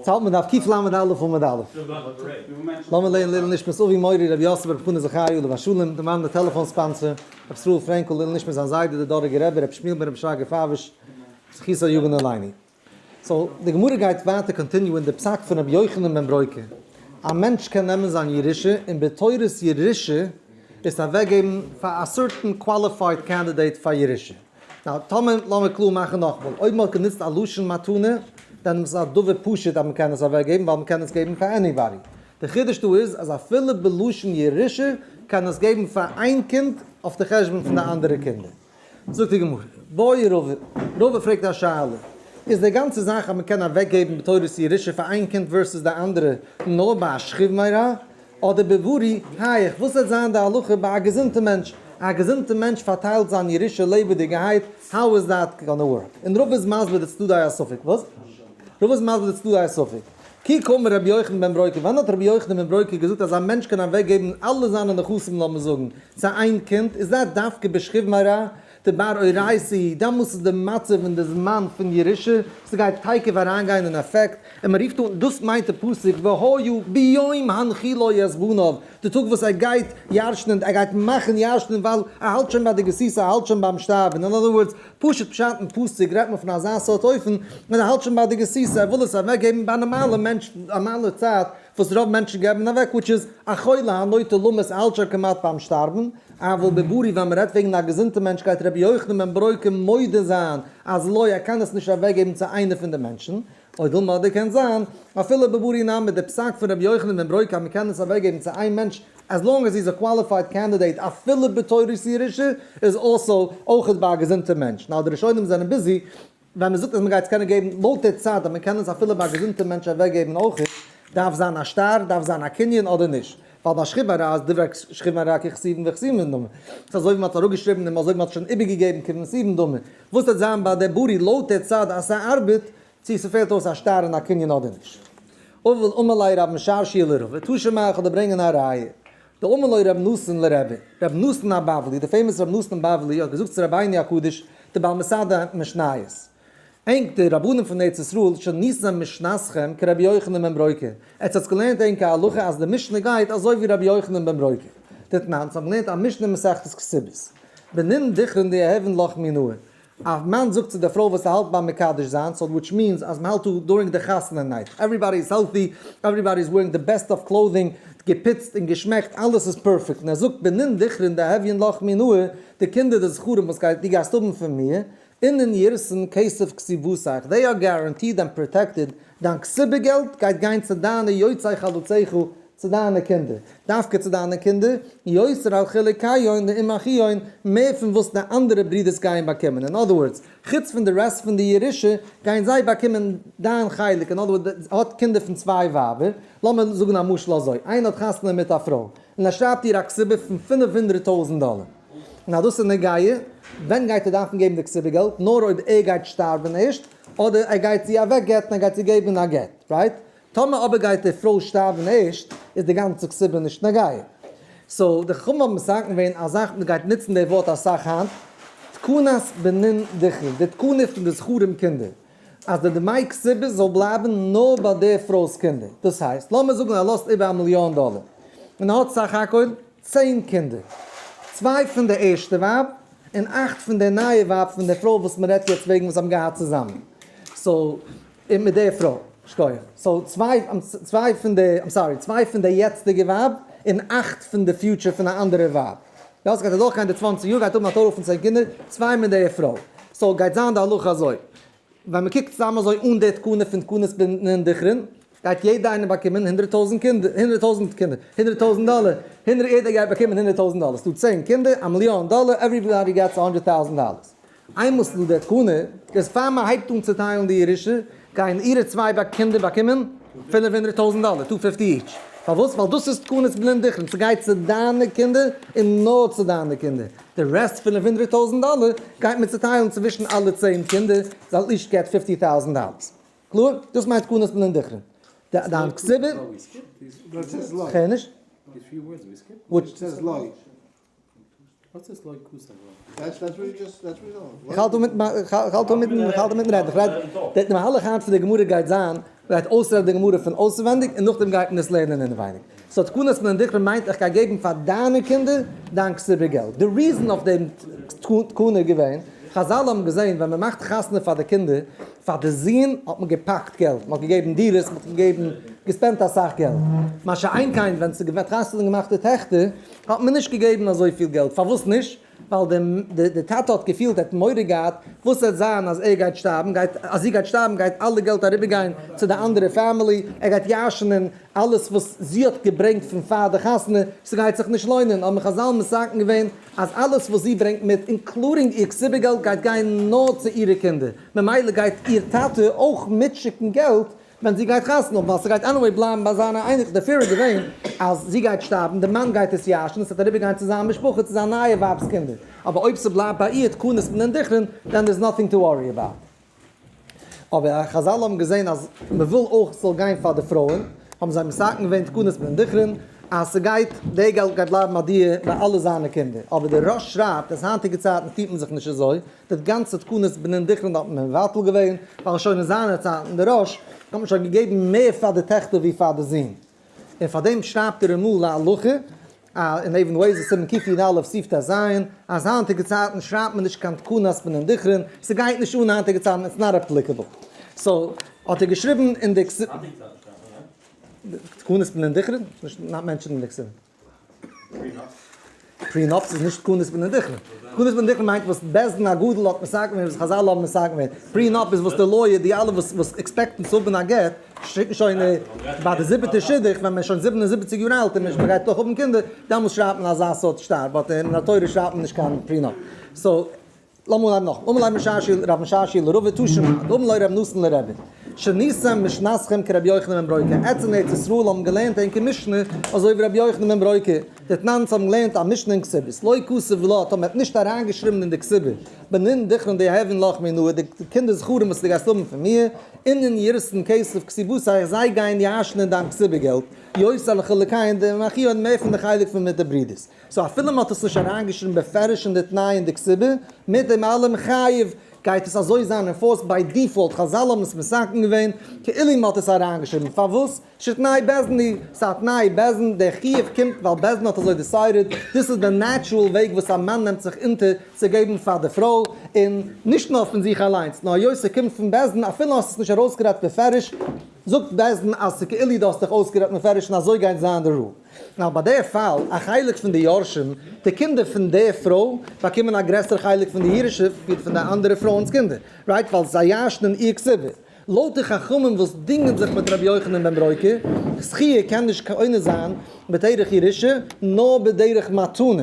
האלט מען דף קל"א עמוד א'. לאמיר לערנען לעילוי נשמת אבי מורי רבי יוסף ברב חנא זכריה עליו השלום, די מאן די טעלעפאן sponsor, רבי ישראל פרענקל, לעילוי נשמת זיין זיידע דער דאראגער רבי, רבי שמואל בן רבי שרגא פייוויש, זכותו יגן עלינו. so די גמרא גייט ווייטער continue ען די פסק פון רבי יוחנן בן ברוקה. א מענטש קען נעמען זיין ירושה און בתורת ירושה עס אוועקגעבן פאר א certain qualified candidate פאר ירושה. now טאמער, לאמיר קלאר מאכן נאכאמאל, אויב מ'האט גענוצט א לשון מתנה, דאן איז עס א דבר פשוט אז מ'קען עס אוועקגעבן ווייל מ'קען עס געבן פאר anybody. די חידוש דא איז אז אפילו בלשון ירושה קען עס געבן פאר איין קינד אויף די חשבון פון די אנדערע קינדער. זאגט די גמרא, בעי רבא, רבא פרעגט א שאלה, איז די גאנצע זאך אז מ'קען אוועקגעבן בתורת ירושה פאר איין קינד versus די אנדערע נאר ביי א שכיב מרע? אדער בבריא היאך, וואס וועט זיין די הלכה ביי א געזונטע מענטש? א געזונטע מענטש פארטיילט זיין ירושה לעבעדיגערהייט, how is that gonna work? און רבא איז מסביר די צדדי הספק, וואס? רבא איז מסביר די צדדי הספק. כי קאמר רבי יוחנן בן ברוקה, ווען האט רבי יוחנן בן ברוקה געזאגט אז א מענטש קען אוועקגעבן אלע זיינע נכסים לאמיר זאגן צו איין קינד, איז דאס דווקא בשכיב מרע? דבר אורייתא, דעמאלס איז די מצב און די זמן פון ירושה, ס'גייט תיכף אריינגיין אין אפעקט, און מ'רופט אן, דאס מיינט די פסוק והיה ביום הנחילו את בניו, די טאג וואס ער גייט ירש'נען, ער גייט מאכן ירש'נען ווייל ער האלט שוין ביי די גסיסה, ער האלט שוין ביים שטארבן, אין other words, פשוט פשט אין פסוק רעדט מען פון אזא סארט אופן, ווען ער האלט שוין ביי די גסיסה, ער וויל עס אוועקגעבן ביי א נארמאלע מענטש, א נארמאלע צייט וואס רוב מענטשן געבן אוועק, which is א חולה הנוטה למות, ער האלט שוין כמעט ביים שטארבן, אבל בבריא ווען מ'רעדט וועגן א געזונטע מענטש גייט רבי יוחנן בן ברוקה מודה זיין אז לא ער קען עס נישט אוועקגעבן צו איינע פון די מענטשן, או דילמא אדער קען זיין אפילו בבריא נמי די פסק פון רבי יוחנן בן ברוקה אז מ'קען עס אוועקגעבן צו איין מענטש as long as he's a qualified candidate אפילו בתורת ירושה איז also אויכעט ביי א געזונטע מענטש. now די ראשונים זענען busy ווען מ'זאגט אז מ'גייט עס קענען געבן לויט די צד אז מ'קען עס אפילו ביי א געזונטע מענטש אוועקגעבן אויכעט, דארף זיין א שטר, דארף זיין א קנין אדער נישט? ווייל ביי שכיב מרע איז דברי שכיב מרע ככתובין וחתומין דמי. ס'איז אזוי ווי מ'האט אראפגעשריבן און אזוי ווי מ'האט שוין איבערגעגעבן כבנסיבן דמי. וואס וועט זיין ביי די בריא לויט די צד אז ס'ארבעט, צו ס'פעלט אויס א שטר און א קנין אדער נישט? אבל אמר ליה רב משרשיא לרבא, תא שמע איך וועל דיר ברענגען א ראיה. דאמר ליה רב נתן לרבי, רב נתן הבבלי, די famous רב נתן הבבלי האט געזאגט צו רבינו הקדוש, די בעל מסדר משניות. ענק די רבנים פון ארץ ישראל שניתם משנתכם כרבי יוחנן בן ברוקה, עטס האטס געלערנט ענקער הלכה אז די משנה גייט אזוי ווי רבי יוחנן בן ברוקה. דתנן, אונז האבן געלערנט א משנה אין מסכת כתובות. בנין דכרין דיהבין לך מינאי. א מאן זאגט צו די פרוי וואס האלט ביים מקדש זיין, so which means אז מ'האלט דא during די חתונה night, everybody איז healthy, everybody איז wearing the best of clothing, געפוצט און געשמעקט, אלעס איז perfect, און ער זאגט בנין דכרין דהויין לך מינאי, די קינדער די זכרים וואס גייט דו גייסט האבן פון מיר, אינון ירתון כסף כתובתיך, they are guaranteed and protected, דיין כתובה געלט גייט גיין צו דיינע יוצאי חלציך, צו דיינע קינדער, דווקא צו דיינע קינדער, יותר על חולקיהון דעם אחיהון, מער פון וואס די אנדערע ברידערס גייען באקומען, אין other words, חוץ פון די רעסט פון די ירושה, גייען זיי באקומען דיין חלק, אין other words, ער האט קינדער פון צוויי ווייבער, לאמיר זאגן א משל אזוי, איינער האט חתונה מיט א פרוי, און ער שרייבט איר א כתובה פון 500,000 דאלער, און אז דאס איז נוגע, ווען גייט ער דארפן געבן די כתובה געלט? נאר אויב ער גייט שטארבן ערשט, אדער ער גייט זי אוועק גט'ן, ער גייט זי געבן א גט, right? טאמער אבער גייט די פרוי שטארבן ערשט, איז די גאנצע כתובה נישט נוגע. so די חכמים האבן מתקן געווען א זאך, מען גייט נוצן די ווארט אסאך היינט, תקנת בנין דכרין, די תקנה פון די זכרים קינדער, אז די דמי כתובה זאל בלייבן נאר ביי די פרוי'ס קינדער. דאס הייסט, לאמיר זאגן ער לאזט איבער א מיליאן דאלער, און ער האט סך הכל 10 קינדער, צוויי פון די ערשטע ווייב, און אכט פון די נייע ווייב פון די פרוי וואס מען רעדט יעצט וועגן וואס זיי האבן געהאט צוזאמען. so און מיט די פרוי. שכוח. so צוויי פון די, I'm sorry, צוויי פון די יעצטיגע ווייב, און אכט פון די future פון א אנדערע ווייב. יא, ס'גייט אדורכגיין די 20 יאר, גייט האבן א total פון 10 קינדער, צוויי מיט די פרוי. so גייט זיין די הלכה אזוי. ווען מ'קוקט סתם אזוי אן די תקנה פון תקנת בנין דכרין, גייט יעדע איינער באקומען 100,000 קינדער, 100,000 קינדער, 100,000 דאלער, הונדערט יעדער גייט באקומען 100,000 דאלער. ס'דא 10 קינדער, א מיליאן דאלער, everybody gets 100,000 dollars. איינמאל ס'איז דא די תקנה, איז פאר מען הייבט אן צו טיילן די ירושה, גייען אירע צוויי קינדער באקומען 500,000 דאלער, 250 each. פארוואס? ווייל דאס איז תקנת בנין דכרין, ס'גייט צו דיינע קינדער און נאר צו דיינע קינדער. די רעסט 500,000 דאלער גייט מען צוטיילן צווישן אלע 10 קינדער, זאל each get 50,000 dollars. קלאר? דאס מיינט תקנת בנין דכרין. דיין כתובה? כ'הער נישט. איך האלט אינמיטן רעדן, איך רעד, די מהלך היינט פון די גמרא גייט זיין, מ'גייט אויסרעדן די גמרא פון אויסעווענדיג און נאכדעם גייט מען עס לערנען אינעווייניג. so תקנת בנין דכרין מיינט איך גיי געבן פאר דיינע קינדער דיין כתובה געלט. די reason אויף דעם תקנה איז געווען, חזל האבן געזען ווען מ'מאכט חתונה פאר די קינדער, פאר די זין האט מען געפאקט געלט, מ'האט געגעבן דירות, מ'האט געגעבן, געספענדט אסאך געלט. מה שאין כן ווען ס'איז געווען חתונה געמאכט די טעכטער, האט מען נישט געגעבן אזויפיל געלט. פארוואס נישט? ווייל די טאטע האט געפילט, ער האט מורא געהאט, וואס וועט זיין אז ער גייט שטארבן, גייט, אז זי גייט שטארבן גייט אלע געלט אריבערגיין צו די אנדערע family, ער גייט ירש'נען אלעס וואס זי האט געברענגט פון פאר די חתונה, ס'גייט זיך נישט לוינען, האבן חזל מתקן געווען אז אלעס וואס זי ברענגט מיט, including איר כתובה געלט, גייט גיין נאר צו אירע קינדער, ממילא גייט איר טאטע אויך מיטשיקן געלט ווען זי גייט חתונה האבן, ווייל ס'גייט anyway בלייבן ביי זיינע אייניקלעך, די fear איז געווען אז זי גייט שטארבן, די מאן גייט עס ירש'ן, ס'וועט אריבערגיין צו זיין משפחה, צו זיין נייע ווייב'ס קינדער, אבער אויב ס'בלייבט ביי איר תקנת בנין דכרין, then there's nothing to worry about. אבער חזל האבן געזען אז מ'וויל אויך ס'זאל גיין פאר די פרויען, האבן זיי מתקן געווען תקנת בנין דכרין, אז ס'גייט, די געלט גייט בלייבן ביי דיר, ביי אלע זיינע קינדער. אבער דער ראש שרייבט אז היינטיגע צייטן פירט מען זיך נישט אזוי, די גאנצע תקנת בנין דכרין האט מען מבטל געווען, ווייל שוין אין זיינע צייטן, די ראש, האט מען שוין געגעבן מער פאר די טעכטער ווי פאר די זין. און פאר דעם שרייבט דער רמא להלכה, אין אבן העזר סימן קי"א סעיף טז, אז היינטיגע צייטן שרייבט מען נישט קיין תקנת בנין דכרין, ס'גייט נישט אן היינטיגע צייטן, it's not applicable. so האט ער געשריבן אין די תקנת בנין דכרין? not mentioned אין די כתובה. prenups איז נישט תקנת בנין דכרין. תקנת בנין דכרין מיינט וואס בית דין הגדול האט מתקן געווען, וואס חזל האבן מתקן געווען. prenup איז וואס די lawyer, די אלע וואס וואס expect ן צו האבן א גט, שיקן שוין ביי די זיבעטע שידוך, ווען מען איז שוין 77 יאר אלט און מען גייט נאך האבן קינדער, דעמאלס שרייבט מען אזא סארט שטר, but אין התורה שרייבט מען נישט קיין prenup. so לאמיר אנהייבן נאך. אמר ליה משרשיא רב משרשיא לרבא תא שמע, דאמר ליה רב נתן לרבי, שניתם משנתכם כרבי יוחנן בן ברוקה, עטץ אין ארץ ישראל האבן געלערנט ענקער משנה אזוי ווי רבי יוחנן בן ברוקה, דתנן האבן געלערנט א משנה אין כתובות, לא כתב לה, האט מען נישט אריינגעשריבן אין די כתובה, בנין דכרין דיהוון לך מינאי, די קינדער זכרים וואס דו גייסט האבן פון מיר, אינון ירתון כסף כתובתיך, זיי גייען ירש'נען דיין כתובה געלט, יותר לחולקיהון דמאחיהון מער פון די חלק פון מיט די ברידערס. so אפילו מען האט עס נישט אריינגעשריבן בפירוש אין די תנאי אין די כתובה, מיט דעם אלעם חייב גייט עס אזוי זיין enforced by default, חזל האבן עס מתקן געווען כאילו מען האט עס אריינגעשריבן, פארוואס? שתנאי בית דין היא, ס'איז א תנאי בית דין, דער חיוב קומט ווייל בית דין האט אזוי decided, דאס איז די natural וועג וואס א מאן נעמט זיך אונטער צו געבן פאר די פרוי, און נישט נאר פון זיך אליינס, נאר היות ס'קומט פון בית דין, אפילו האסט עס נישט ארויסגערעדט בפירוש, זאגט בית דין אז ס'כאילו דו האסט דיך אויסגערעדט מפרש און אזוי גייט זיין די rule. נאר ביי די פאל, א חלק פון די יורשים, די קינדער פון די פרוי, באקומען א גרעסערע חלק פון די ירושה ווי פון די אנדערע פרויען'ס קינדער, right? ווייל זיי ירש'נען איר כתובה. לויט די חכמים וואס דינגען זיך מיט רבי יוחנן בן ברוקה, זכיה קען נישט קונה זיין בדרך ירושה, נאר בדרך מתנה.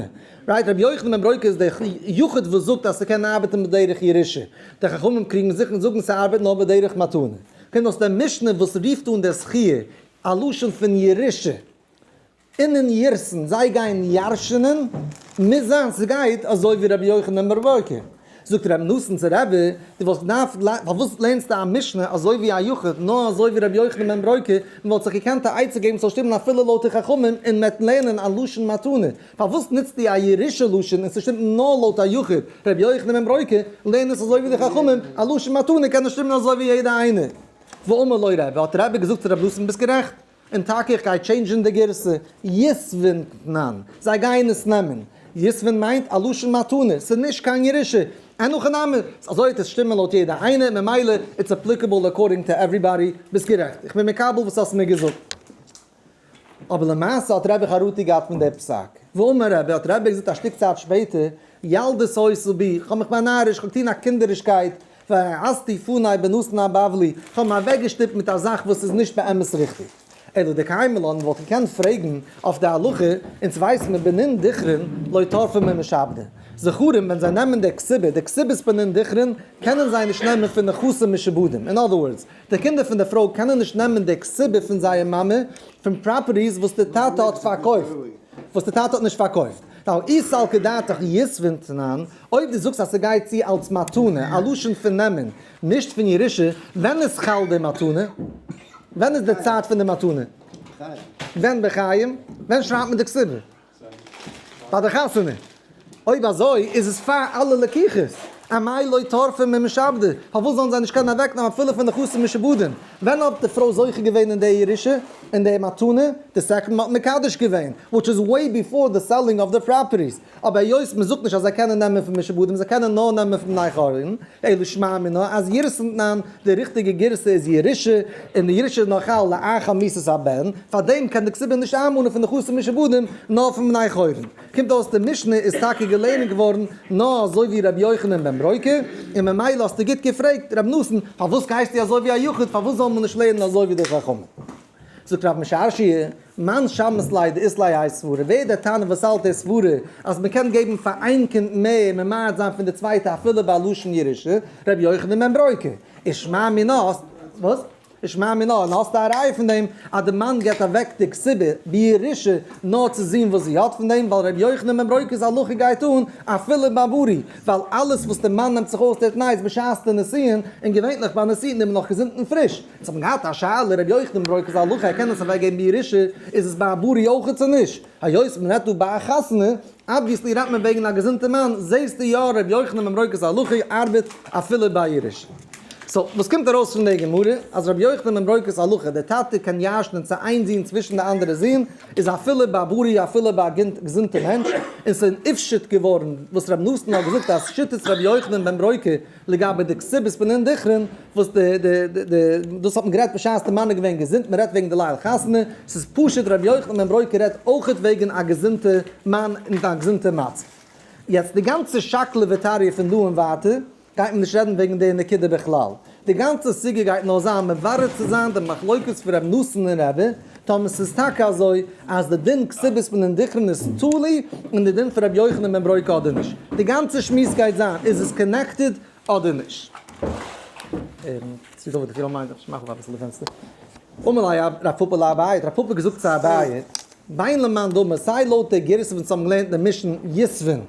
right? רבי יוחנן בן ברוקה איז דער יחיד וואס זאגט אז ס'קען ארבעטן בדרך ירושה. די חכמים קריגן זיך און זאגן ס'ארבעט נאר בדרך מתנה. קומט אויס דער משנה וואס רופט אן דער זכיה א לשון פון ירושה, אינון ירתון, זיי גייען ירש'נען, מוז זיין ס'גייט אזוי ווי רבי יוחנן בן ברוקה. זאגט רבי נתן צו רבי, דו וואלסט געדארפט, פארוואס לערנסטו א משנה אזוי ווי א יחיד, נאר אזוי ווי רבי יוחנן בן ברוקה, מען וואלט זיך געקענט א עצה געבן ס'זאל שטימען אפילו לויט די חכמים און מ'עט לערנען א לשון מתנה, פארוואס נוצטו א ירושה לשון און ס'שטימט נאר לויט א יחיד, רבי יוחנן בן ברוקה, לערן עס אזוי ווי די חכמים, א לשון מתנה קען נישט שטימען אזוי ווי יעדע איינער. ואמר לו רבי, האט רבי געזאגט צו רבי נתן ביסט גערעכט, און טאקע איך גיי change ן די גירסא, יתבון תנן, זיי גייען עס נעמען, יתבון מיינט א לשון מתנה, ס'איז נישט קיין ירושה, אין הכי נמי, אזוי וועט עס שטימען לויט יעדע איינער, ממילא it's applicable according to everybody, ביסט גערעכט, איך בין מקבל וואס האסט מיר געזאגט. אבער למעשה האט רבי חרטה געהאט פון די פסק. ואמר רבי, האט רבי געזאגט א שטיק צייט שפעטער, ילדות היתה בי, כ'האב מיך באנארישט, כ'האב געטון א קינדערישקייט, והעזתי פני בנתן הבבלי, כ'האב אים אוועקגעשטופט מיט א זאך וואס איז נישט באמת ריכטיג. אלא דקיימא לן וואלט געקענט פרעגן אויף די הלכה, אונז ווייסן מיר בנין דכרין לא טרפי ממשעבדי. זכרים ווען זיי נעמען די כתובה, די כתובת בנין דכרין, קענען זיי נישט נעמען פון נכסים משועבדים. אין other words, די קינדער פון די פרוי קענען נישט נעמען די כתובה פון זייער מאמע פון properties וואס די טאטע האט פארקויפט, וואס די טאטע האט נישט פארקויפט. now אי סלקא דעתך יתבון תנן, אויב דו זאגסט אז ס'גייט צו אלס מתנה, א לשון פון נעמען, נישט פון ירושה, ווען איז חל די מתנה? ווען איז די צייט פון די מתנה? ווען בחיים? ווען שרייבט מען די כתובה? ביי די חתונה. אויב אזוי איז עס פאר אלע לקיחות. אמאי לא טרפי ממשעבדי, פארוואס זאלן זיי נישט קענען אוועקנעמען אפילו פון נכסים משועבדים? ווען האט די פרוי זוכה געווען אין די ירושה, אין די מתנה? די second מ'האט מקדש געווען, which is way before the selling of the properties. אבער היות מ'זאגט נישט אז זיי קענען נעמען פון משועבדים, זיי קענען נאר נעמען פון בני חורין, אלא שמע מינה אז ירשנ'ט ניין, די ריכטיגע גירסא איז ירושה, און די ירושה איז נאר חל לאחר מיתת הבן, פארדעם קען די כתובה נישט איינמאנען פון נכסים משועבדים, נאר פון בני חורין. קומט אויס די משנה איז טאקע געלערנט געווארן נאר אזוי ווי רבי יוחנן בן ברוקה, און ממילא האסטו גוט געפרעגט רבי נתן, פארוואס גייסטו אזוי ווי א יחיד, פארוואס זאל מען נישט לערנען אזוי ווי די חכמים? זאגט רב משרשיא, מאן שמעת ליה דאית ליה האי סברא, ווער איז דער תנא וואס האלט די סברא אז מען קען געבן פאר איין קינד מער ממעט זיין פון די צווייטע אפילו ביי לשון ירושה, רבי יוחנן בן ברוקה. איז שמע מינה, וואס? שמע מינה, און האסטו א ראיה פון דעם אז די מאן געבט אוועק די כתובה בירושה נאר צו זען וואס זי האט פון דעם, ווייל רבי יוחנן בן ברוקה'ס הלכה גייט אן אפילו ביי ברי, ווייל אלעס וואס די מאן נעמט זיך אויס דער תנאי איז בשעת די נישואין, און געווענליך ביי נישואין איז מען נאך געזונט און פריש. אונז האבן געהאט א שאלה, רבי יוחנן בן ברוקה'ס הלכה ער קען עס אוועק געבן בירושה, איז עס ביי א ברי אויכעט צו נישט? היות מען רעדט דא ביי א חתונה, obviously רעדט מען וועגן א געזונטע מאן, זעסטו יא רבי יוחנן בן ברוקה'ס הלכה ארבעט אפילו ביי ירושה. so וואס קומט ארויס פון די גמרא? אז רבי יוחנן בן ברוקה'ס הלכה, דער טאטע קען ירש'נען צו איין זון צווישן די אנדערע זון, איז אפילו ביי בריא אפילו ביי א געזונטע מענטש, און ס'איז נפשט געווארן וואס רבי נתן האט געזאגט אז שיטת רבי יוחנן בן ברוקה לגבי די כתובת בנין דכרין, וואס די די די דאס האט מען גערעדט בשעת די מאן איז געווען געזונט, מען רעדט וועגן די ליל חתונה, ס'איז פשוט רבי יוחנן בן ברוקה רעדט אויכעט וועגן א געזונטע מאן און א געזונטע מצב. יעצט די גאנצע שקלא וטריא פון דא און ווייטער גייט מען נישט רעדן וועגן די נקודה בכלל, די גאנצע סוגיא גייט נאר זיין מברר צו זיין די מחלוקת פון רבי נתן און רבי, טאמער ס'איז טאקע אזוי אז די דין כתובת בנין דכרין איז תלוי אין די דין פון רבי יוחנן בן ברוקה אדער נישט. די גאנצע שמועס גייט זיין איז עס connected אדער נישט. צבי דוד, if you don't mind, איך מאך אויף אביסל די פענסטער. אמר ליה רב פפא לאביי, האט רב פפא געזאגט צו אביי, בין למאן דאמר, סיי לויט די גירסא וואס אונז האבן געלערנט אין די משנה יתבון,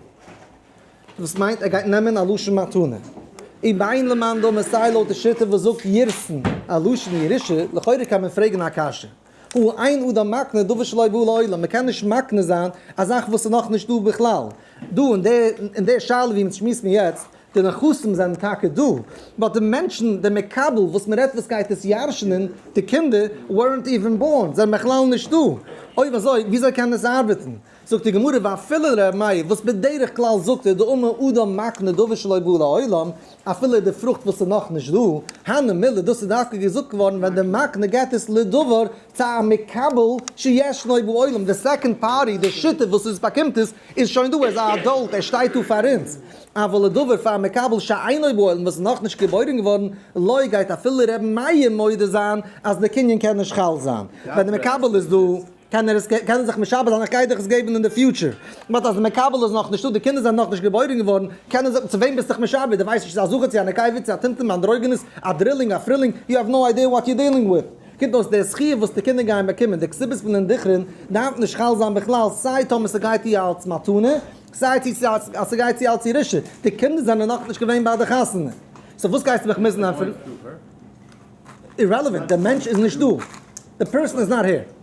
וואס מיינט ער גייט נעמען א לשון מתנה. ובין למאן דאמר סיי לויט די שיטה וואס זאגט ירתון א לשון ירושה, לכאורה קען מען פרעגן א קשיא. הא אין אדם מקנה דבר שלא בא לעולם, מען קען נישט מקנה זיין א זאך וואס איז נאכנישט דא בכלל. דא אין די אין די שאלה ווי אונז שמועסן יעצט, די נכסים זענען טאקע דא, but די מענטשן, די מקבל וואס מען רעדט וואס גייט עס ירש'נען, די קינדער, weren't even born, זענען בכלל נישט דא. אויב אזוי וויאזוי קען עס ארבעטן? זאגט די גמרא ואפילו ר' מאיר וואס בדרך כלל זאגט ער דאמר אדם מקנה דבר שלא בא לעולם, אפילו די פרוכט וואס איז נאך נישט דא, הני מילי דאס איז דווקא געזאגט געווארן ווען די מקנה געבט עס לדבר צו א מקבל שישנו בעולם, די second party, די שותף וואס עס באקומט עס, איז שוין דא, ער איז א adult, ער שטייט דא פאר אונז, אבל לדבר פאר א מקבל שאינו בעולם וואס איז נאך נישט געבוירן געווארן, לא גייט אפילו ר' מאיר מודה זיין אז די קנין קען נישט חל זיין ווען די מקבל איז דא. קען ער עס קען ער זיך משעבד זיין איך גיי דיך עס געבן אין די future, but אז די מקבל איז נאך נישטא די קינדער זענען נאך נישט געבוירן געווארן, קען ער זיך צו וועם ביסט דיך משעבד די ווייסט נישט צו א זכר צו א נקבה צו א טומטום אנדרוגינוס א דרילינג א פרילינג you have no idea what you dealing with, קומט אויס די זכי' וואס די קינדער גייען באקומען די כתובת בנין דכרין דארף נישט חל זיין בכלל סיי טאמער ס'גייט איר אלץ מתנה סיי צו אז ס'גייט צו אלץ ירושה, די קינדער זענען נאכנישט געווען ביי די חתונה so וואס גייסטו מיך מוזן ענטפערן? Irrelevant, דער מענטש איז נישט דא, the person is not here.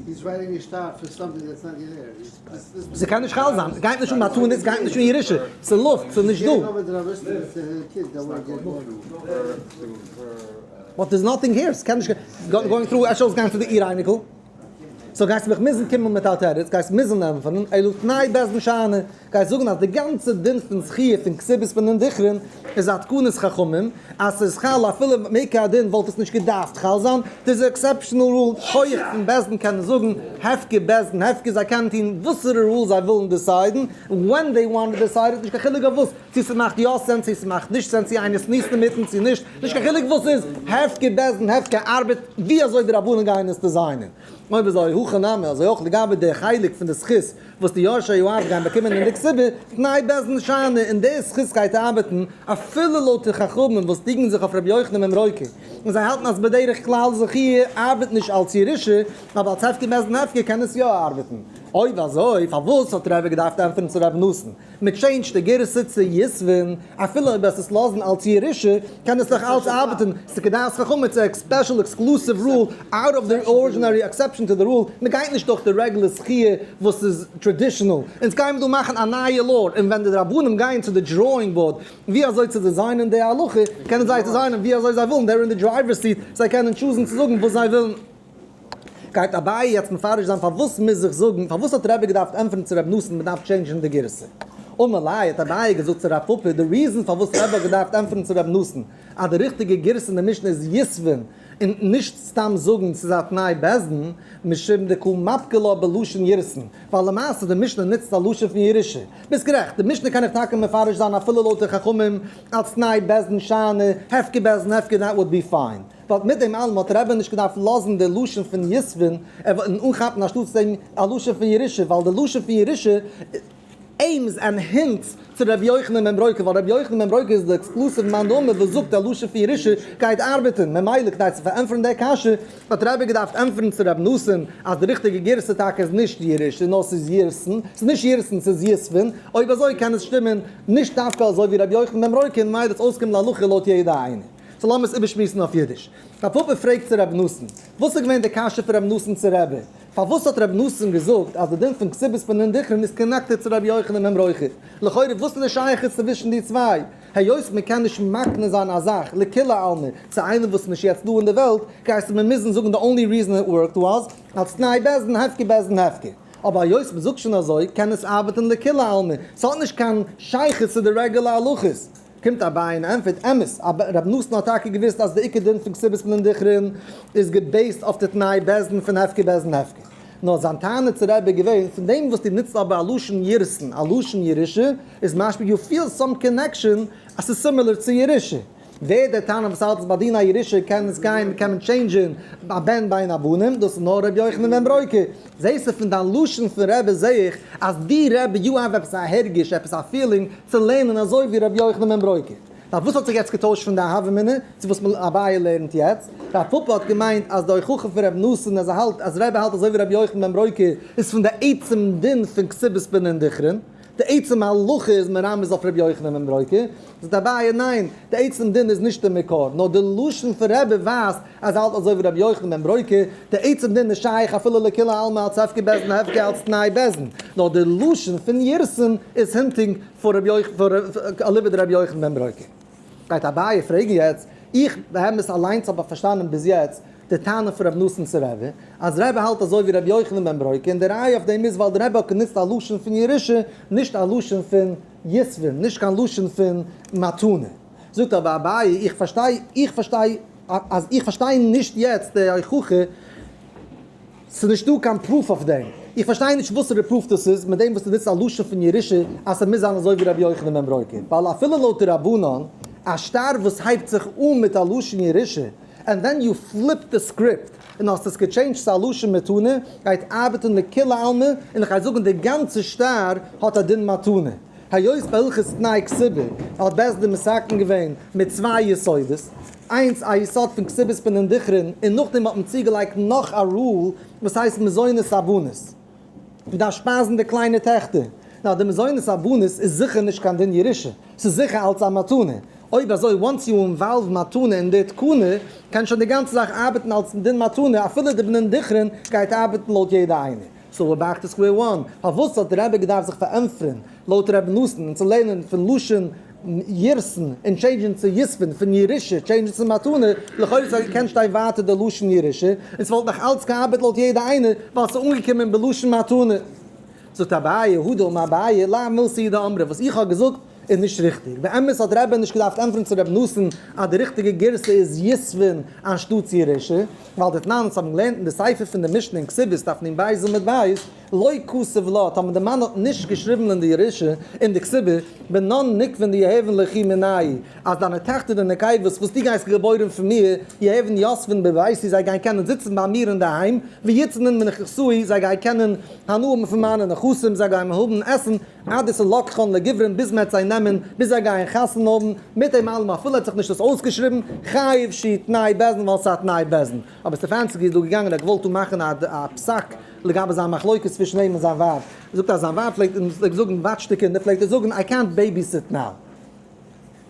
He's writing a שטר for something that's not there. ס'קען נישט חל זיין, ס'גייט נישט אן מתנות, ס'גייט נישט אן ירושה, ס'איז לופט, ס'איז נישט דא. But there's nothing here, ס'קען נישט going through, אפשר זאלסט גיין צו די איר אייניקל. So גייסטו מיך מוזן קומען מיט א תירוץ, גייסט מוזן ענטפערן, אלא תנאי בית דין שאני, גייסט זאגן אז די גאנצע דין פון זכי' פון כתובת בנין דכרין איז א תקנת חכמים, אז ס'איז חל אפילו מעיקר הדין וואלט עס נישט געדארפט חל זיין, דאס איז exceptional rule, כח פון בית דין קענען זאגן הפקר בית דין הפקר זיי קענען טון וואסערע rule זיי ווילן decide ן, when they want to decide it, נישט קיין חילוק אויף וואס, צו ס'מאכט יא sense צו ס'מאכט נישט sense, צו איינער sneeze ט אינמיטן צו נישט, נישט קיין חילוק וואס ס'איז, הפקר בית דין הפקר ארבעט ווי אזוי די רבנים גייען עס design ען. אויב אזוי הכא נמי אזוי אויך לגבי די חלק פון די זכות וואס די יורשי האב גייען באקומען אין די כתובה, תנאי בית דין שאני, און די זכות גייט ארבעטן אפילו לויט די חכמים וואס קריגן זיך אויף רבי יוחנן בן ברוקה, און זיי האלטן אז בדרך כלל זכי' ארבעט נישט אלץ ירושה, אבער אלץ הפקר בית דין הפקר קען עס יא ארבעטן. אויב אזוי, פארוואס האט רבי געדארפט ענטפערן צו רבי נתן? מען change ט די גירסא צו יתבון, אפילו אויב עס איז לאזן אלס ירושה, קען עס נאך אלץ ארבעטן, ס'איז כדעת חכמים צו א special exclusive rule out of the ordinary exception to the rule, מען גייט נישט דורך די רעגולער זכי' וואס איז traditional, אונז גייען מיר דא מאכן א נייע law, און ווען די רבנים גייען צו די drawing board ווי אזוי צו design ען די הלכה, קענען זיי design ען ווי אזוי זיי ווילן, they're in the driver's seat, זיי קענען choose ן צו זאגן וואס זיי ווילן. גייט אביי יעצט מפרש זיין פארוואס מוז איך זאגן, פארוואס האט רבי געדארפט ענטפערן צו רבי נתן מען דארף change ן די גירסא? אמר ליה האט אביי געזאגט צו רב פפא די reason פארוואס רבי האט געדארפט ענטפערן צו רבי נתן אז די ריכטיגע גירסא אין די משנה איז יתבון און נישט סתם זאגן ס'איז א תנאי בית דין משום דקא מפקי לה בלשון ירתון ווייל למעשה די משנה נוצט א לשון פון ירושה. ביסט גערעכט, די משנה קען איך טאקע מפרש זיין אפילו לויט די חכמים אלס תנאי בית דין שאני, הפקר בית דין הפקר that would be fine. But מיט דעם אלעם האט רבי נישט געדארפט לאזן די לשון פון יתבון און אנכאפן אנשטאטס דעם א לשון פון ירושה, ווייל די לשון פון ירושה aims and hints צו רבי יוחנן בן ברוקה, ווייל רבי יוחנן בן ברוקה איז די exclusive מאן דאמר וואס זאגט א לשון פון ירושה גייט ארבעטן, ממילא כדי צו פארענטפערן די קשיא האט רבי געדארפט ענטפערן צו רבי נתן אז די ריכטיגע גירסא טאקע איז נישט ירושה נאר ס'איז ירתון, ס'איז נישט ירתון ס'איז יתבון, אויב אזוי קען עס שטימען נישט דווקא אזוי ווי רבי יוחנן בן ברוקה און ממילא וועט עס אויסקומען להלכה לויט יעדע איינער. So לאמיר עס איבערשמועסן אויף אידיש. רב פפא פרעגט צו רבי נתן, וואס איז געווען די קשיא פון רבי נתן צו רבי? פארוואס האט רבי נתן געזאגט אז די דין פון כתובת בנין דכרין איז connected צו רבי יוחנן בן ברוקה? לכאורה וואס איז די שייכות צווישן די צוויי? היות מען קען נישט מקנה זיין א זאך לכולי עלמא צו איינעם וואס איז נישט יעצט דא אין די וועלט, גייסטו מיר מוזן זאגן די only reason it worked was אלס תנאי בית דין הפקר בית דין הפקר. אבער היות מען זאגט שוין אזוי קען עס ארבעטן לכולי עלמא, ס'האט נישט קיין שייכות צו די רעגולער הלכות. קומט אביי און ענטפערט, אמת, רבי נתן האט טאקע געוואוסט אז די עיקר דין פון כתובת בנין דכרין איז גע base ט אויף די תנאי בית דין פון הפקר בית דין הפקר. נאר זיין טענה צו רבי איז געווען, פון דעם וואס דו נוצט אבער א לשון ירתון, א לשון ירושה, איז משמע you feel some connection אז ס'איז similar צו ירושה. ווער דער תנא וואס האלט אז ביי דין הירושה קען עס גיין קען מען change ען א בן בין הבנים, דאס איז נאר רבי יוחנן בן ברוקה. זעסטו פון דיין לשון פון רבי זעה איך אז די רבי you have עפעס א הרגש עפעס א feeling צו לערנען אזוי ווי רבי יוחנן בן ברוקה. נאר וואס האט זיך יעצט געטוישט פון די הוה אמינא צו וואס אביי לערנט יעצט? רב פפא האט געמיינט אז די הוכחה פון רבי נתן אז ער האלט אז רבי האלט אזוי ווי רבי יוחנן בן ברוקה איז פון די עצם דין פון כתובת בנין דכרין. די עצם הלכה איז מרמז אויף רבי יוחנן בן ברוקה, זאגט אביי ניין, די עצם דין איז נישט די מקור, נאר די לשון פון רבי ווייזט אז ער האלט אזוי ווי רבי יוחנן בן ברוקה, די עצם דין איז שייך אפילו לכולי עלמא אלס הפקר בית דין הפקר אלס תנאי בית דין, נאר די לשון פון ירתון איז hinting פאר רבי יוחנן פאר אליבא דרבי יוחנן בן ברוקה. גייט אביי פרעגן יעצט, איך באמת אליינס האב פארשטאנען ביז יעצט די טענה פון רבי נתן צו רבי, אז רבי האלט אזוי ווי רבי יוחנן בן ברוקה, און די ראיה אויף דעם איז ווייל די רבי האט גענוצט א לשון פון ירושה, נישט א לשון פון יתבון, נישט קיין לשון פון מתנה. זאגט אבער אביי, איך פארשטיי, איך פארשטיי, אז איך פארשטיי נישט יעצט די הוכחה, ס'איז נישטא קיין proof אויף דעם. איך פארשטיי נישט וואסערע proof דאס איז, מיט דעם וואס דו נוצט א לשון פון ירושה אז ס'מוז זיין אזוי ווי רבי יוחנן בן ברוקה. ווייל אפילו לויט די רבנן, א שטר וואס הייבט זיך אן מיט א לשון ירושה, and then you flip the script און האסט עס גע change ט צו א לשון מתנה, גייט ארבעטן לכולי עלמא, און איך גיי זאגן די גאנצע שטר האט א דין מתנה. היות ביי הלכות תנאי כתובה האט בית דין מתקן געווען מיט צוויי יסודות, איינס א יסוד פון כתובת בנין דכרין און נאכדעם האט מען צוגעלייגט נאך א rule וואס הייסט מזונות הבנות, מען דארף שפייזן די קליינע טעכטער, נאר די מזונות הבנות איז זיכער נישט קיין דין ירושה, ס'איז זיכער אלץ א מתנה, אויב אזוי once you involve מתנה אין די תקנה קען שוין די גאנצע זאך ארבעטן אלץ דין מתנה אפילו די בנין דכרין גייט ארבעטן לויט יעדע איינער. So we're back to square one, פארוואס האט די רבי געדארפט זיך פארענטפערן לויט רבי נתן און צו לערנען פון לשון ירתון און change ן צו יתבון, פון ירושה change ן צו מתנה, לכאורה האט געקענט שטיין ווייטער די לשון ירושה און ס'וואלט נאך אלץ געארבעט לויט יעדע איינער ווייל ס'איז אנגעקומען בלשון מתנה. זאגט אביי, הא דאמר אביי, לאו מילתא היא דאמרי, וואס איך האב געזאגט איז נישט ריכטיג. באמת האט רבי נישט געדארפט ענטפערן צו רבי נתן אז די ריכטיגע גירסא איז יתבון אנשטאטס ירושה, ווייל דתנן אונז האבן געלערנט אין די סיפא פון די משנה אין כתובות דף נ בית עמוד בית, לא כתב לה, טאמער די מאן האט נישט געשריבן אין די ירושה אין די כתובה, בנן נוקבין דיהוון ליכי מינאי, אז דיינע טעכטער די נקבות וואס דו גייסט געבוירן פון מיר, יהוון יתבן בביתי, זיי גייען קענען זיצן ביי מיר אינדערהיים, ויצענן מנכסאי, זיי גייען קענען הנאה האבן פון מיינע נכסים, זיי גייען האבן עסן, עד דסלקחן לגוברין ביז מ'עט זיי נעמען, ביז זיי גייען חתונה האבן, מיט דעם אלעם אפילו האט זיך נישט דאס אויסגעשריבן, חייב שהוא תנאי בית דין ווייל ס'איז א תנאי בית דין. אבער סטעפאנסקי איז דא געגאנגען ער האט געוואלט דא מאכן א פסק. לגבי זיין מחלוקת צווישן אים און זיין ווייב. ער זאגט אז זיין ווייב פלעגט אים זאגן וואטש די קינדער, פלעגט ער זאגן איי קענט בעיביסיט נאו.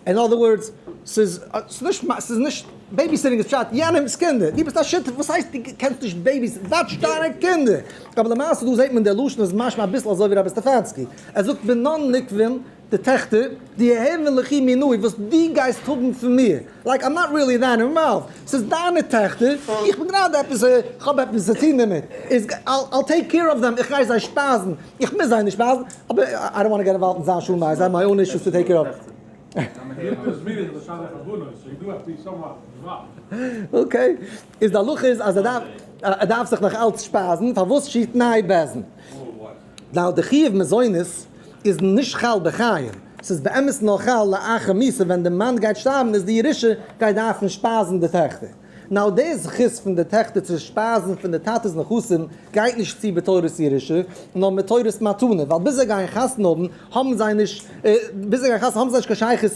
אין other words, ס'איז נישט, ס'איז נישט, babysitting איז פשט יענעמ'ס קינדער, דו ביסט א שותף, וואס הייסט דו קענסט נישט babysit ן, וואטש דיינע קינדער. אבער למעשה דא זעט מען דער לשון איז משמע אביסל אזוי ווי רבי סטעפאנסקי, ער זאגט בנן נוקבין, די טעכטער, דיהוון ליכי מינאי, וואס דו גייסט האבן פון מיר, like I'm not really that involved, ס'איז דיינע טעכטער, איך בין גראדע עפעס, איך האב עפעס צו טון דערמיט, איז I'll take care of them, איך גיי זיי שפייזן, איך מוז זיי נישט שפייזן, אבער I don't wanna get involved אין זיין שלום בית, I have my own issues to take care of. Okay, איז די הלכה איז אז ער דארף, ער דארף זיך נאך אלץ שפייזן, פארוואס שיט ניי בעזן? ווייל די חיוב מזונות איז נישט חל בחיים, ס'איז באמת נאר חל לאחר מיתה ווען די מאן גייט שטארבן איז די ירושה גייט דארפן שפייזן די טעכטער. Now די זכות פון די טעכטער צו שפייזן פון די טאטע'ס נכסים גייט נישט צו בתורת ירושה, נאר מתורת מתנה, ווייל ביז זיי גייען חתונה האבן האבן זיי נישט, ביז זיי גייען חתונה האבן זיי נישט קיין שייכות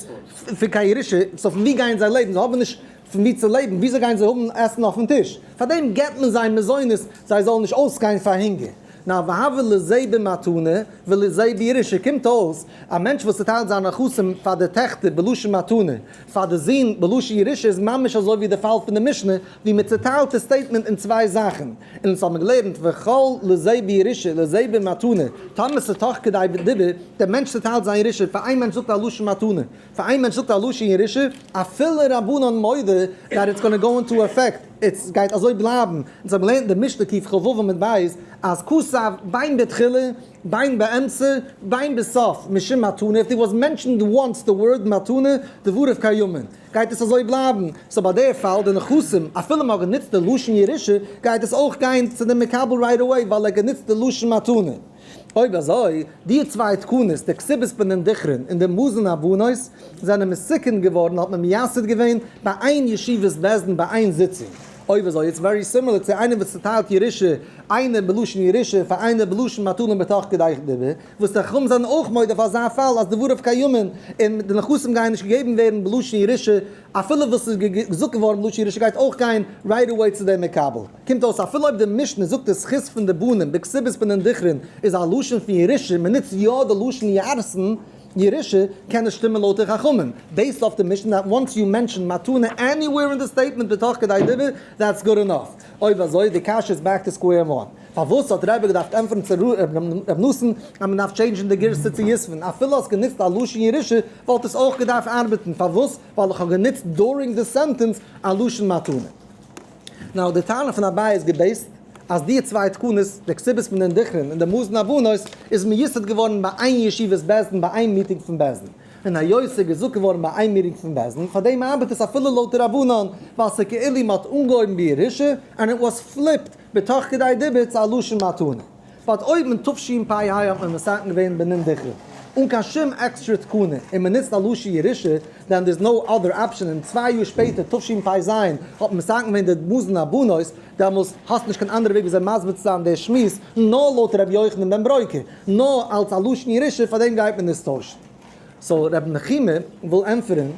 פון קיין ירושה, so פון ווי גייען זיי לעבן? זיי האבן נישט פון ווי צו לעבן, וויאזוי גייען זיי האבן עסן אויפן טיש? פארדעם געבט מען זיי מזונות זיי זאלן נישט אויסגיין פאר הונגער. נאר והוה לזה במתנה ולזה בירושה, קומט אויס א מענטש וואס צוטיילט זיינע נכסים פאר די טעכטער בלשון מתנה, פאר די זין בלשון ירושה איז ממש אזוי ווי די פאל פון די משנה ווי מען צוטיילט די statement אין צוויי זאכן, און אונז האבן געלערנט וכל לזה בירושה לזה במתנה, טאמער ס'איז תוך כדי דיבור, דער מענטש צוטיילט זיין ירושה, פאר איין מענטש זאגט א לשון מתנה, פאר איין מענטש זאגט א לשון ירושה, אפילו רבנן מודה that it's gonna go into effect, עס גייט אזוי בלייבן, אונז האבן געלערנט אין די משנה קכ"ו עמוד ב' אז כתב בין בתחילה בין באמצע בין בסוף משום מתנה, if it was mentioned once the word מתנה דבריו קיימין, גייט עס אזוי בלייבן, so ביי די פאל די נכסים אפילו מען האט גענוצט די לשון ירושה גייט עס אויך גיין צו די מקבל right away ווייל ער האט גענוצט די לשון מתנה. אויב אזוי, די צוויי תקנות, די כתובת בנין דכרין און די מזון הבנות, זענען מסוכן געווארן, האט מען מייסד געווען ביי איין ישיבת בית דין ביי איין זיצונג. אויב אזוי, it's very similar צו איינער וואס צוטיילט ירושה, איינער בלשון ירושה פאר איינער בלשון מתנה בתוך כדי דיבור, וואס די חכמים זענען אויך מודה אויף אזא פאל אז דבריו קיימין און די נכסים גייען נישט געגעבן ווערן בלשון ירושה, אפילו וואס איז געזאגט געווארן בלשון ירושה גייט אויך גיין right away צו דעם מקבל. קומט אויס אפילו אויב די משנה זאגט די זכות פון די בנים בכתובת בנין דכרין איז א לשון פון ירושה, מען נוצט יא די לשון ירסן, ירושה, קען עס שטימען לויט די חכמים, based אויף די משנה that once you mention מתנה anywhere אין די statement בתוך כדי דיבור, that's good enough. אויב אזוי די קשיא איז back to square one. פארוואס האט רבי געדארפט ענטפערן צו ר' נתן אז מען דארף change ן די גירסא צו יתבון? אפילו האסט גענוצט א לשון ירושה וואלט עס אויך געדארפט ארבעטן, פארוואס? ווייל איך האב גענוצט during די sentence א לשון מתנה. Now די טענה פון אביי איז גע base ט אז די צוויי תקנות, די כתובת בנין דכרין און די מזון הבנות, איז מיוסד געווארן ביי איין ישיבת בית דין ביי איין מיטינג פון בית דין. און היות ס'איז געזאגט געווארן ביי איין מיטינג פון בית דין, פאר דעם ארבעט עס אפילו לויט די רבנן, ווייל ס'איז כאילו מ'האט אנגעהויבן בירושה, and it was flipped בתוך כדי דיבור צו א לשון מתנה. But אויב אין תשפ"ה האט מען מתקן געווען בנין דכרין אן קיין שום עקסטרע תקנה און מען נוצט א לשון ירושה, then there's no other option און צוויי יאר שפעטער תשפ"ז האט מען מתקן געווען די מזון הבנות, דעמאלס האסט נישט קיין אנדערע וועג וויאזוי מסביר צו זיין די שמועס נאר לויט ר' יוחנן בן ברוקה, נאר אלס א לשון ירושה פאר דעם גייט מען עס טוישן. So ר' נחומי וויל ענטפערן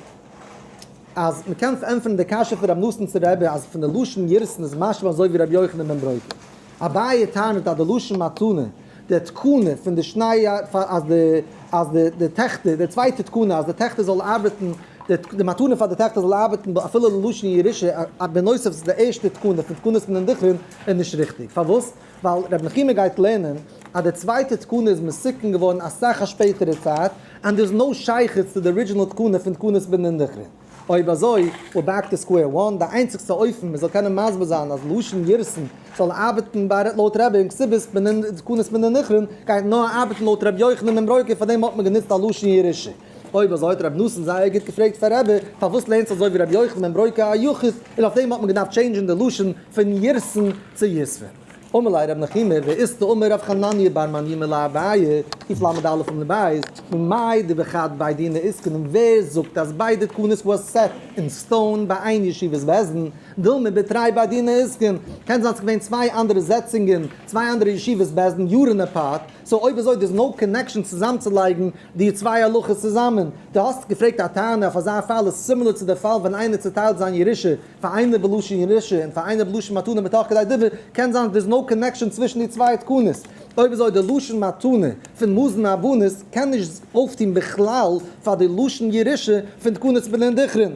אז מען קען ענטפערן די קשיא פון ר' נתן צו רבי אז פון די לשון ירסן איז משמע אזוי ווי ר' יוחנן בן ברוקה. אביי טענה'ט אז די לשון מתנה, די תקנה פון די שני אז די אז די די טעכטער, די צווייטע תקנה אז די טעכטער זאלן ארבעטן, די די מתנה פאר די טעכטער זאל ארבעטן אפילו ללשון ירושה, בנוסף צו די ערשטע תקנה פון תקנות בנין דכרין, איז נישט ריכטיג. פארוואס? ווייל ר' נחומי גייט לערנען אז די צווייטע תקנה איז מתוקן געווארן אסאך א שפעטערע צייט, and there's no שייכות צו די original תקנה פון תקנות בנין דכרין. אויב אזוי, we're back to square one, די איינציגסטע אופן מען זאל קענען מסביר זיין אז לשון ירסן זאל ארבעטן ביי לויט רבי אין כתובת בנין תקנות בנין דכרין, גייט נאר ארבעטן לויט רבי יוחנן בן ברוקה, פארדעם האט מען גענוצט א לשון ירושה. אויב אזוי האט רבי נתן זייער גוט געפרעגט פאר רבי, פארוואס לערנסטו אזוי ווי רבי יוחנן בן ברוקה א יחיד, און אויף דעם האט מען געדארפט change ן די לשון פון ירסן צו יתבון. אמר ליה רב נחומי, ואית דאמר רב חנניה בר מניומי לאביי, קל"א עמוד ב', ממאי דבחד בי דינא אתקנו, ווער זאגט אז ביידע תקנות was set in stone ביי איין ישיבת בית דין, דילמא בתרי בי דינא עסקן, קען זיין ס'איז געווען צוויי אנדערע זעצונגען, צוויי אנדערע ישיבות בית דין יארן apart, so אויב אזוי there's no connection צוזאמצולייגן די צוויי הלכות צוזאמען. דו האסט געפרעגט א טענה אויף אזא פאל איז similar צו די פאל ווען איינער צוטיילט זיין ירושה פאר איינער בלשון ירושה און פאר איינער בלשון מתנה מתוך כדי דיבור, קען זיין there's no connection צווישן די צוויי תקנות. אויב אזוי די לשון מתנה פון מזון הבנות קען נישט אויפטון בכלל פאר די לשון ירושה פון תקנות בנין דכרין.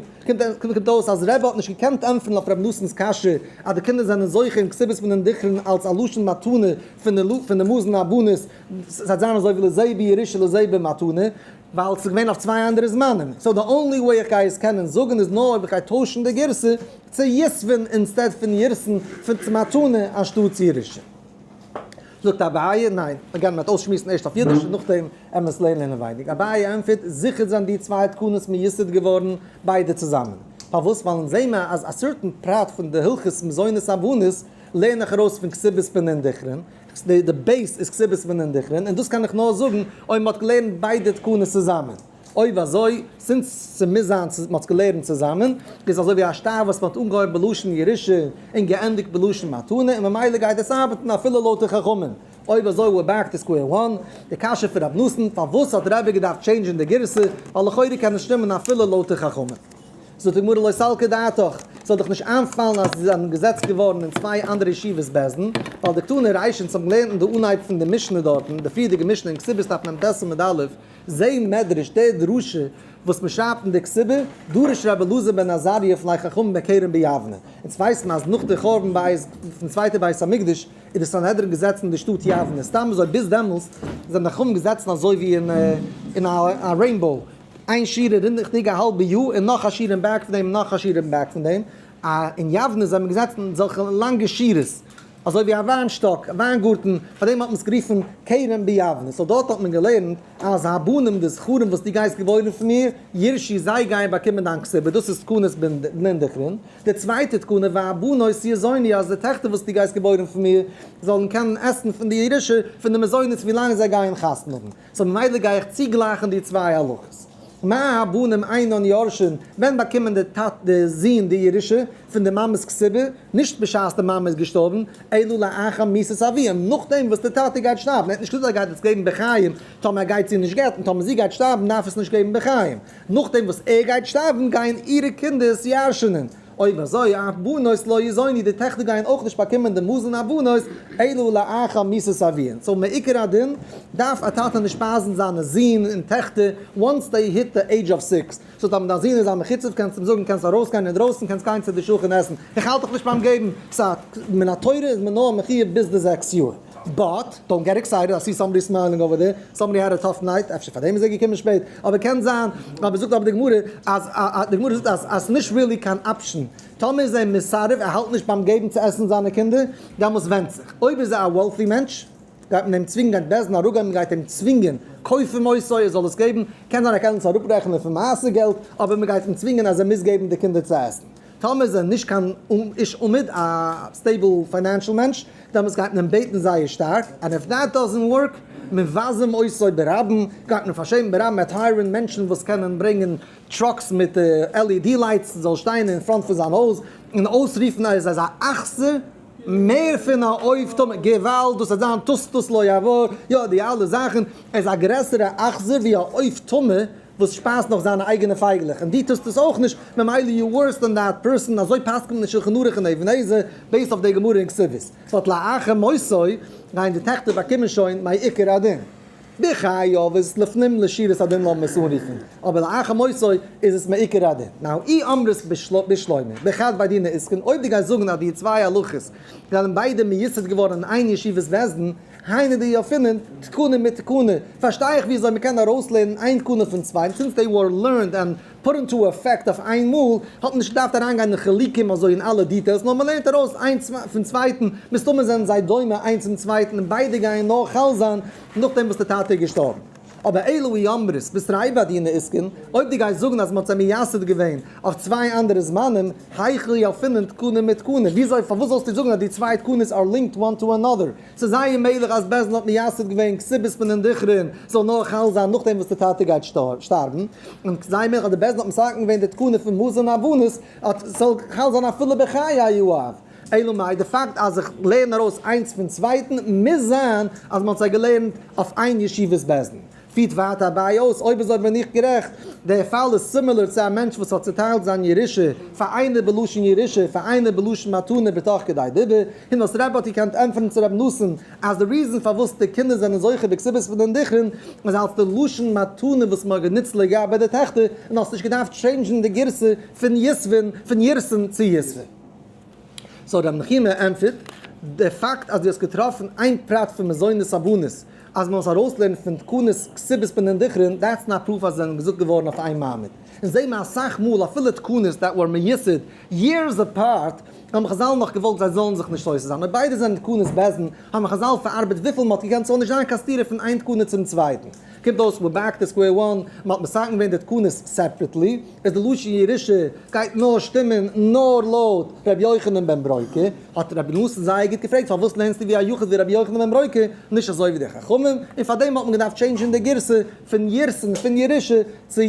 קומט אויס אז רבי האט נישט געקענט ענטפערן אויף רבי נתן'ס קשיא אז די קינדער זענען זוכה אין כתובת בנין דכרין אלס א לשון מתנה פון די מזון הבנות, ס'וועט זיין אזוי ווי לזה בירושה לזה במתנה, ווייל ס'איז געווען אויף צוויי אנדערע זמנים. so די only way איך גיי עס קענען זאגן איז נאר אויב איך גיי טוישן די גירסא צו יתבון instead פון ירתון, פון צו מתנה אנשטאט צו ירושה. זאגט אביי, ניין, again מ'וועט אויסשמועסן ערשט אויף אידיש און נאכדעם אמת לערנען אינעווייניג. אביי ענטפערט, זיכער זענען די צוויי תקנות מיוסד געווארן ביידע צוזאמען. פארוואס? ווייל אונז זעהן מיר אז א certain פרט פון די הלכות מזונות הבנות לערן איך ארויס פון כתובת בנין דכרין, די base איז כתובת בנין דכרין, און דאס קען איך נאר זאגן אויב מ'האט געלערנט ביידע תקנות צוזאמען. אויב אזוי, since ס'מוז זיין מ'האט געלערנט צוזאמען, איז אזוי ווי א שטר וואס מ'האט אנגעהויבן בלשון ירושה און געענדיגט בלשון מתנה, און ממילא גייט עס ארבעטן אפילו לויט די חכמים. אויב אזוי we're back to square one, די קשיא פון רב נתן, פארוואס האט רבי געדארפט change ן די גירסא, ווייל לכאורה קען עס שטימען אפילו לויט די חכמים. זאגט די גמרא לא סלקא דעתך, ס'זאל דיך נישט איינפאלן אז זיי זענען געזעצט געווארן אין צוויי אנדערע ישיבות בית דין, ווייל דקתני רישא אונז האבן געלערנט אין די אנהייב פון די משנה דארטן, די פריערדיגע משנה אין כתובות דף מ ט עמוד א', זה מדרש, די דרשה וואס מען שרייבט אין די כתובה, דרש רבי אלעזר בן עזריה לפני חכמים בכרם ביבנה. אונז ווייסן אז נאך די חורבן בית פון צווייטע בית המקדש איז די סנהדרין געזעצן אין די שטאט יבנה, סתם אזוי ביז דעמאלס זענען די חכמים געזעצן אזוי ווי אין א rainbow, איין שורה רינדעכדיג א האלבע יאר און נאך א שורה אין back פון דעם און נאך א שורה אין back פון דעם, אין יבנה זענען געזעצן אזעלכע לאנגע שורות אזוי ווי א וויינשטאק, א וויינגארטן, פאר דעם האט מען עס גערופן כרם ביבנה, so דארט האט מען געלערנט אז הבנים די זכרים וואס דו גייסט געבוירן פון מיר, יירשו זיי גייען באקומען דיין כתובה, דאס איז תקנת בנין דכרין, די צווייטע תקנה והבנות יזונו אז די טעכטער וואס דו גייסט געבוירן פון מיר זאלן קענען עסן פון די ירושה פון די מזונות ווי לאנג זיי גייען חתונה האבן. so ממילא גיי איך צוגלייכן די צוויי הלכות. מה הבנים אינן יורשין, ווען באקומען די טאטע די זון די ירושה פון די מאמע'ס כתובה, נישט בשעת די מאמע איז געשטארבן, אלא לאחר מיתת אביהם, נאכדעם וואס די טאטע גייט שטארבן, ער האט נישט געזאגט אז ער גייט עס געבן בחיים, טאמער ער גייט זי נישט גט'ן, טאמער זי גייט שטארבן דארף עס נישט געבן בחיים, נאכדעם וואס ער גייט שטארבן גייען אירע קינדער עס ירש'נען. אויב אזוי אף בנות לא יזונו, די טעכטער גייען אויך נישט באקומען די מזון הבנות, אלא לאחר מיתת אביהן. so מעיקר הדין דארף א טאטע נישט שפייזן זיינע זין און טעכטער once they hit the age of six. so טאמער דיין זון איז א מחוצף קענסטו אים זאגן קענסט ארויסגיין אינדרויסן קענסט גיין צו די שכן עסן, איך האלט דיך נישט ביים געבן, סא מן התורה איז מען נאר מחיוב ביז די 6 יאר. but, don't get excited, I see somebody smiling over there, somebody had a tough night, אפשר פאר דעם איז ער געקומען שפעט, אבער קען זיין, אבער זאגט אבער די גמרא, אז די גמרא זאגט אז אז ס'נישט really קיין option, טאמער איז ער מסרב, ער האלט נישט ביים געבן צו עסן זיינע קינדער, דעמאלס ווענדט זיך, אויב איז ער א wealthy מענטש, גייט מען אים צווינגען, גייט בית דין אראפגיין, מען גייט אים צווינגען, כופין אותו ער זאל עס געבן, קען זיין ער קען עס אראפרעכענען פון מעשר געלט, אבער מען גייט אים צווינגען אז ער מוז געבן די קינדער צו עסן. טאמער איז ער נישט קיין איש אמיד, א stable financial מענטש, דעמאלטס גייט מען אים בעטן זייער שטארק, and if that doesn't work, מבזים אותו ברבים, גייט מען פארשעמען ברבים, מ'וועט hire ן מענטשן וואס קענען ברענגען trucks מיט LED lights זאל שטיין אין front פון זיין הויז, און אויסרופן אז ער איז א אכזר, מער פון א עוף טמא, געוואלד, דאס וועט זיין טוסטוס לא יעבור, יא די אלע זאכן, ער איז א גרעסערע אכזר ווי א עוף טמא, וואס שפייזט נאך זיינע אייגענע פייגלעך, און דו טוסט עס אויך נישט, ממילא you worse than that person, אזוי פסק'נט מען אין שלחן ערוך אין אבן העזר, based אויף די גמרא אין כתובות. but לאחר מותו, גייען די טעכטער באקומען שוין מעיקר הדין. בחייו איז לפנים לשורת הדין לאמיר עס אנרופן, אבער לאחר מותו איז עס מעיקר הדין. now אי אמרת בשלמא, בחד בי דינא עסקין, אויב דו גייסט זאגן אז די צוויי הלכות זענען ביידע מיוסד געווארן אין איין ישיבת בית דין, היינו דילפינן תקנה מתקנה, פארשטיי איך וויאזוי מ'קען ארויסלערנען איין תקנה פון צוויי, since they were learned and put into effect אויף איין מאל, האט מען נישט געדארפט אריינגיין אין חילוקים אזוי אין אלע details, נאר מ'לערנט ארויס איינס פון צווייטן, מסתמא זענען זיי דומה איינס צום צווייטן און ביידע גייען נאר חל זיין נאכדעם וואס די טאטע איז געשטארבן. אבער אלא אי אמרת בתרי בהדינא עסקן, אויב דו גייסט זאגן אז מען האט זיי מייסד געווען אויף צוויי אנדערע זמנים, היכי ילפינן תקנה מתקנה, וויאזוי פארוואס זאלסטו זאגן אז די צוויי תקנות are linked one to another? ס'איז זייער מעגליך אז בית דין האט מייסד געווען כתובת בנין דכרין זאל נאר חל זיין נאכדעם וואס די טאטע גייט שטארבן, און זייער מעגליך אז די בית דין האט מתקן געווען די תקנה פון מזון הבנות אז ס'זאל חל זיין אפילו בחיי האב. אלא מאי, די פאקט אז איך לערן ארויס איינס פון צווייטן מוז זיין אז מ'האט זיי געלערנט אויף איין ישיבת בית דין. פירט ווייטער אביי אויס, אויב אזוי בין איך גערעכט, דער פאל איז similar צו א מענטש וואס האט צוטיילט זיין ירושה פאר איינער בלשון ירושה פאר איינער בלשון מתנה בתוך כדי דיבור, און וואס רבי האט געקענט ענטפערן צו רבי נתן אז די reason פארוואס די קינדער זענען זוכה בכתובת בנין דכרין איז אלס די לשון מתנה וואס מען האט גענוצט לגבי די טעכטער און האסט נישט געדארפט change ן די גירסא פון יתבון פון ירתון צו יתבון. so רבי נחומי ענטפערט, די פאקט אז דו האסט געטראפן איין פרט פון מזונות הבנות אז מען זאל ארויסלערנען פון תקנות כתובת בנין דכרין, that's not proof אז זיי זענען געזאגט געווארן אויף איין מעמד. און זעהן מיר אסאך מאל אפילו תקנות that were מיוסד years apart האבן חזל נאך געוואלט זיי זאלן זיך נישט סותר זיין. אויב ביידע זענען תקנות בית דין האבן חזל פארארבעט וויפיל מען האט געקענט ס'זאל נישט זיין קיין סתירה פון איין תקנה צום צווייטן. קומט אויס we're back to square one, מען האט מתקן געווען די תקנות separately, איז די לשון ירושה גייט נאר שטימען נאר לויט ר' יוחנן בן ברוקה, האט רבי נתן זייער גוט געפרעגט פארוואס לערנסטו ווי א יחיד ווי רבי יוחנן בן ברוקה, נישט אזוי ווי די חכמים, און פארדעם האט מען געדארפט change ן די גירסא פון ירתון פון ירושה צו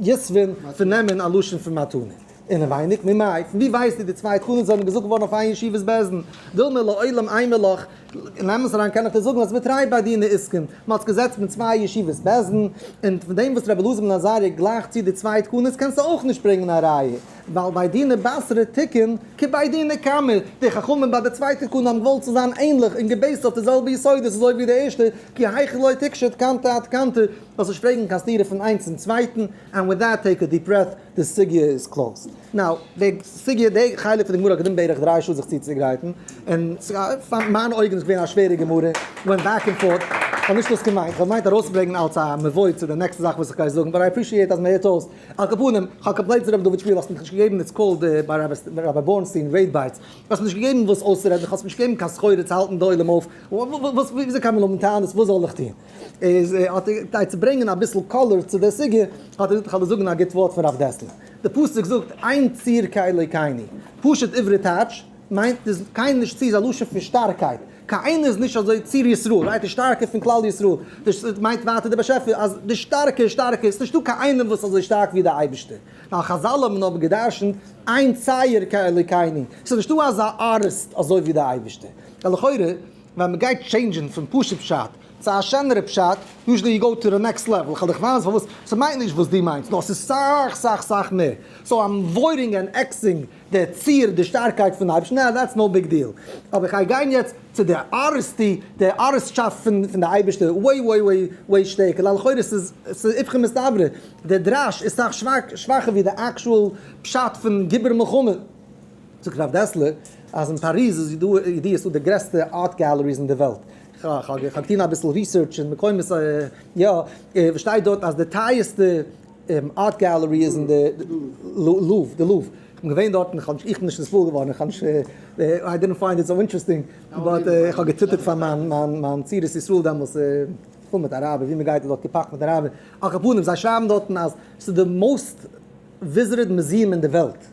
יתבון פון נעמען א לשון פון מתנה. אינעווייניג, ממאי, פון ווי ווייסטו די צוויי תקנות זענען געזאגט געווארן אויף איין ישיבת בית דין? דילמא לעולם אימא לך, אין אמת אריין קען איך דיר זאגן אז בתרי בהדינא עסקן, מען האט עס געזעצט מיט צוויי ישיבות בית דין, און פון דעם וואס רבי אלעזר בן עזריה גלייכט צו די צוויי תקנות קענסטו אויך נישט ברענגען א ראיה, ווייל בי דינא בתרא תיקון כבי דינא קמא, די חכמים ביי די צווייטע תקנה האבן געוואלט צו זיין ענליך און גע base ט אויף די זעלבע יסודות אזוי ווי די ערשטע, כי היכי לא תיקשי תקנתא אתקנתא, זאלסט נישט פרעגן קיין סתירה פון איינס צום צווייטן, and with that take a deep breath, די סוגיא איז closed. Now, די סוגיא, די חלק פון די גמרא האט גענומען בערך דריי שעה זיך צוצוגרייטן, און פאר מיינע אויגן איז געווען א שווערע גמרא, went back and forth, כ'האב נישט דאס געמיינט, כ'האב געמיינט ארויסברענגן אלס א מבוא צו די נעקסטע זאך וואס איך גיי זאגן, but I appreciate אז מ'הערט אויס. על כל פנים, כ'האב complained צו רבי דוד שפירא, האסט מיך נישט געגעבן, it's called ביי רבי בורנסטין רעיד bites, האסט מיר נישט געגעבן וואס אויסצורעדן, האסט מיר נישט געגעבן קיין סחורה צו האלטן די עולם אויף, וואס וויאזוי קען מען האבן טענות, וואס זאל איך טון? איז האט ער כדי צו ברענגען אביסל color צו די סוגיא, האט ער געזאגט איך וועל דיר זאגן א גוט ווארט פון רב דעסלער. די פסוק זאגט אין צור כאלוקינו, פשוט עברי טייטש מיינט איז קיין נישט צו איז א לשון פון שטארקייט, קיין איינער איז נישט אזוי צור ישראל, right, די שטארקע פון כלל ישראל, דאס מיינט ווייטער די באשעפער אז די שטארקע שטארקע, עס איז נישטא קיין איינער וואס איז אזוי שטארק ווי די אייבערשטער, ווייל חזל האבן אבער גע'דרש'נט אין צייר כאלוקינו, עס איז נישטא אזא ארטיסט אזוי ווי די אייבערשטער, ווייל לכאורה ווען מען גייט change ן פון פשוט פשט צו א שענערע פשט, usually you go to the next level, כ'וועל דיך ווייזן פארוואס, ס'מיינט נישט וואס דו מיינסט, נאר ס'איז סאך סאך סאך מער, so I'm avoiding and X-ing די ציר, די שטארקייט פון אייבערשטן, nah that's no big deal, אבער איך גיי גיין יעצט צו די ארעסטי, די ארעסטשאפט פון די אייבערשטער, way way way way שטערקער, ווייל לכאורה ס'איז ס'איז איפכא מסתברא, די דרש איז סאך שוואכער ווי די actual פשט פון גיבור מלחמה. זאגט רב דעסלער אז אין פאריז איז ידוע איז דא די גרעסטע art galleries אין די וועלט, כ'האב געטון אביסל research אין מקומות יא, שטייט דארט אז די טייערסטע art gallery איז אין די לוב, די לוב, כ'בין געווען דארטן, איך בין נישט נתפעל געווארן, איך האב נישט, I didn't find it so interesting, but איך האב געציטערט פאר מיין מיין צורת ישראל דעמאלס, פול מיט אראבער, ווי מ'גייט איז דארט געפאקט מיט אראבער, על כל פנים זיי שרייבן דארטן אז ס'איז די most visited museum אין די וועלט.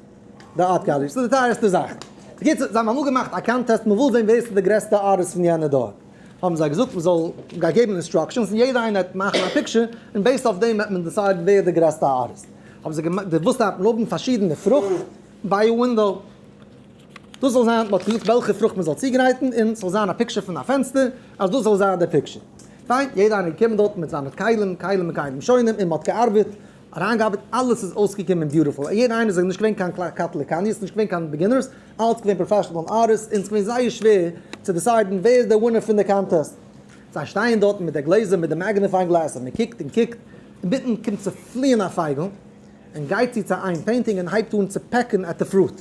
די art gallery, ס'איז די טייערסטע זאך. בקיצור, זיי האבן אמאל געמאכט א contest, מ'וויל זען ווער ס'איז די גרעסטע ארטיסט פון יענע דור. האבן זיי געזאגט מ'זאל גיי געבן instructions און יעדער איינער וועט מאכן א picture, און based אויף דעם וועט מען decide ן ווער איז די גרעסטע ארטיסט. האבן זיי געמאכט, די וואס דארף מען האבן פארשידענע פרוכט ביי א window. דאס זאל זיין, מ'האט געזאגט וועלכע פרוכט מ'זאל צוגרייטן, און ס'זאל זיין א picture פון א פענסטער, אז דאס זאל זיין די picture. פיין, יעדער איינער איז געקומען דארטן מיט זיינע כלים, כלים מכלים שונים, און מ'האט געארבעט. אריינגעארבעט אלעס איז אויסגעקומען beautiful יעדער איינער איז נישט געווען קיין קטלא קניות נישט געווען קיין beginners אלץ געווען professional artists און ס'געווען זייער שווער צו decide ן ווער איז דער winner פון די contest זיי שטייען דארטן מיט די גלעזער מיט די magnifying glass און מ'קוקט און קוקט אינמיטן קומט צו פליען א פייגל און גייט צו צו איין painting און הייבט אן צו peck ן at the fruit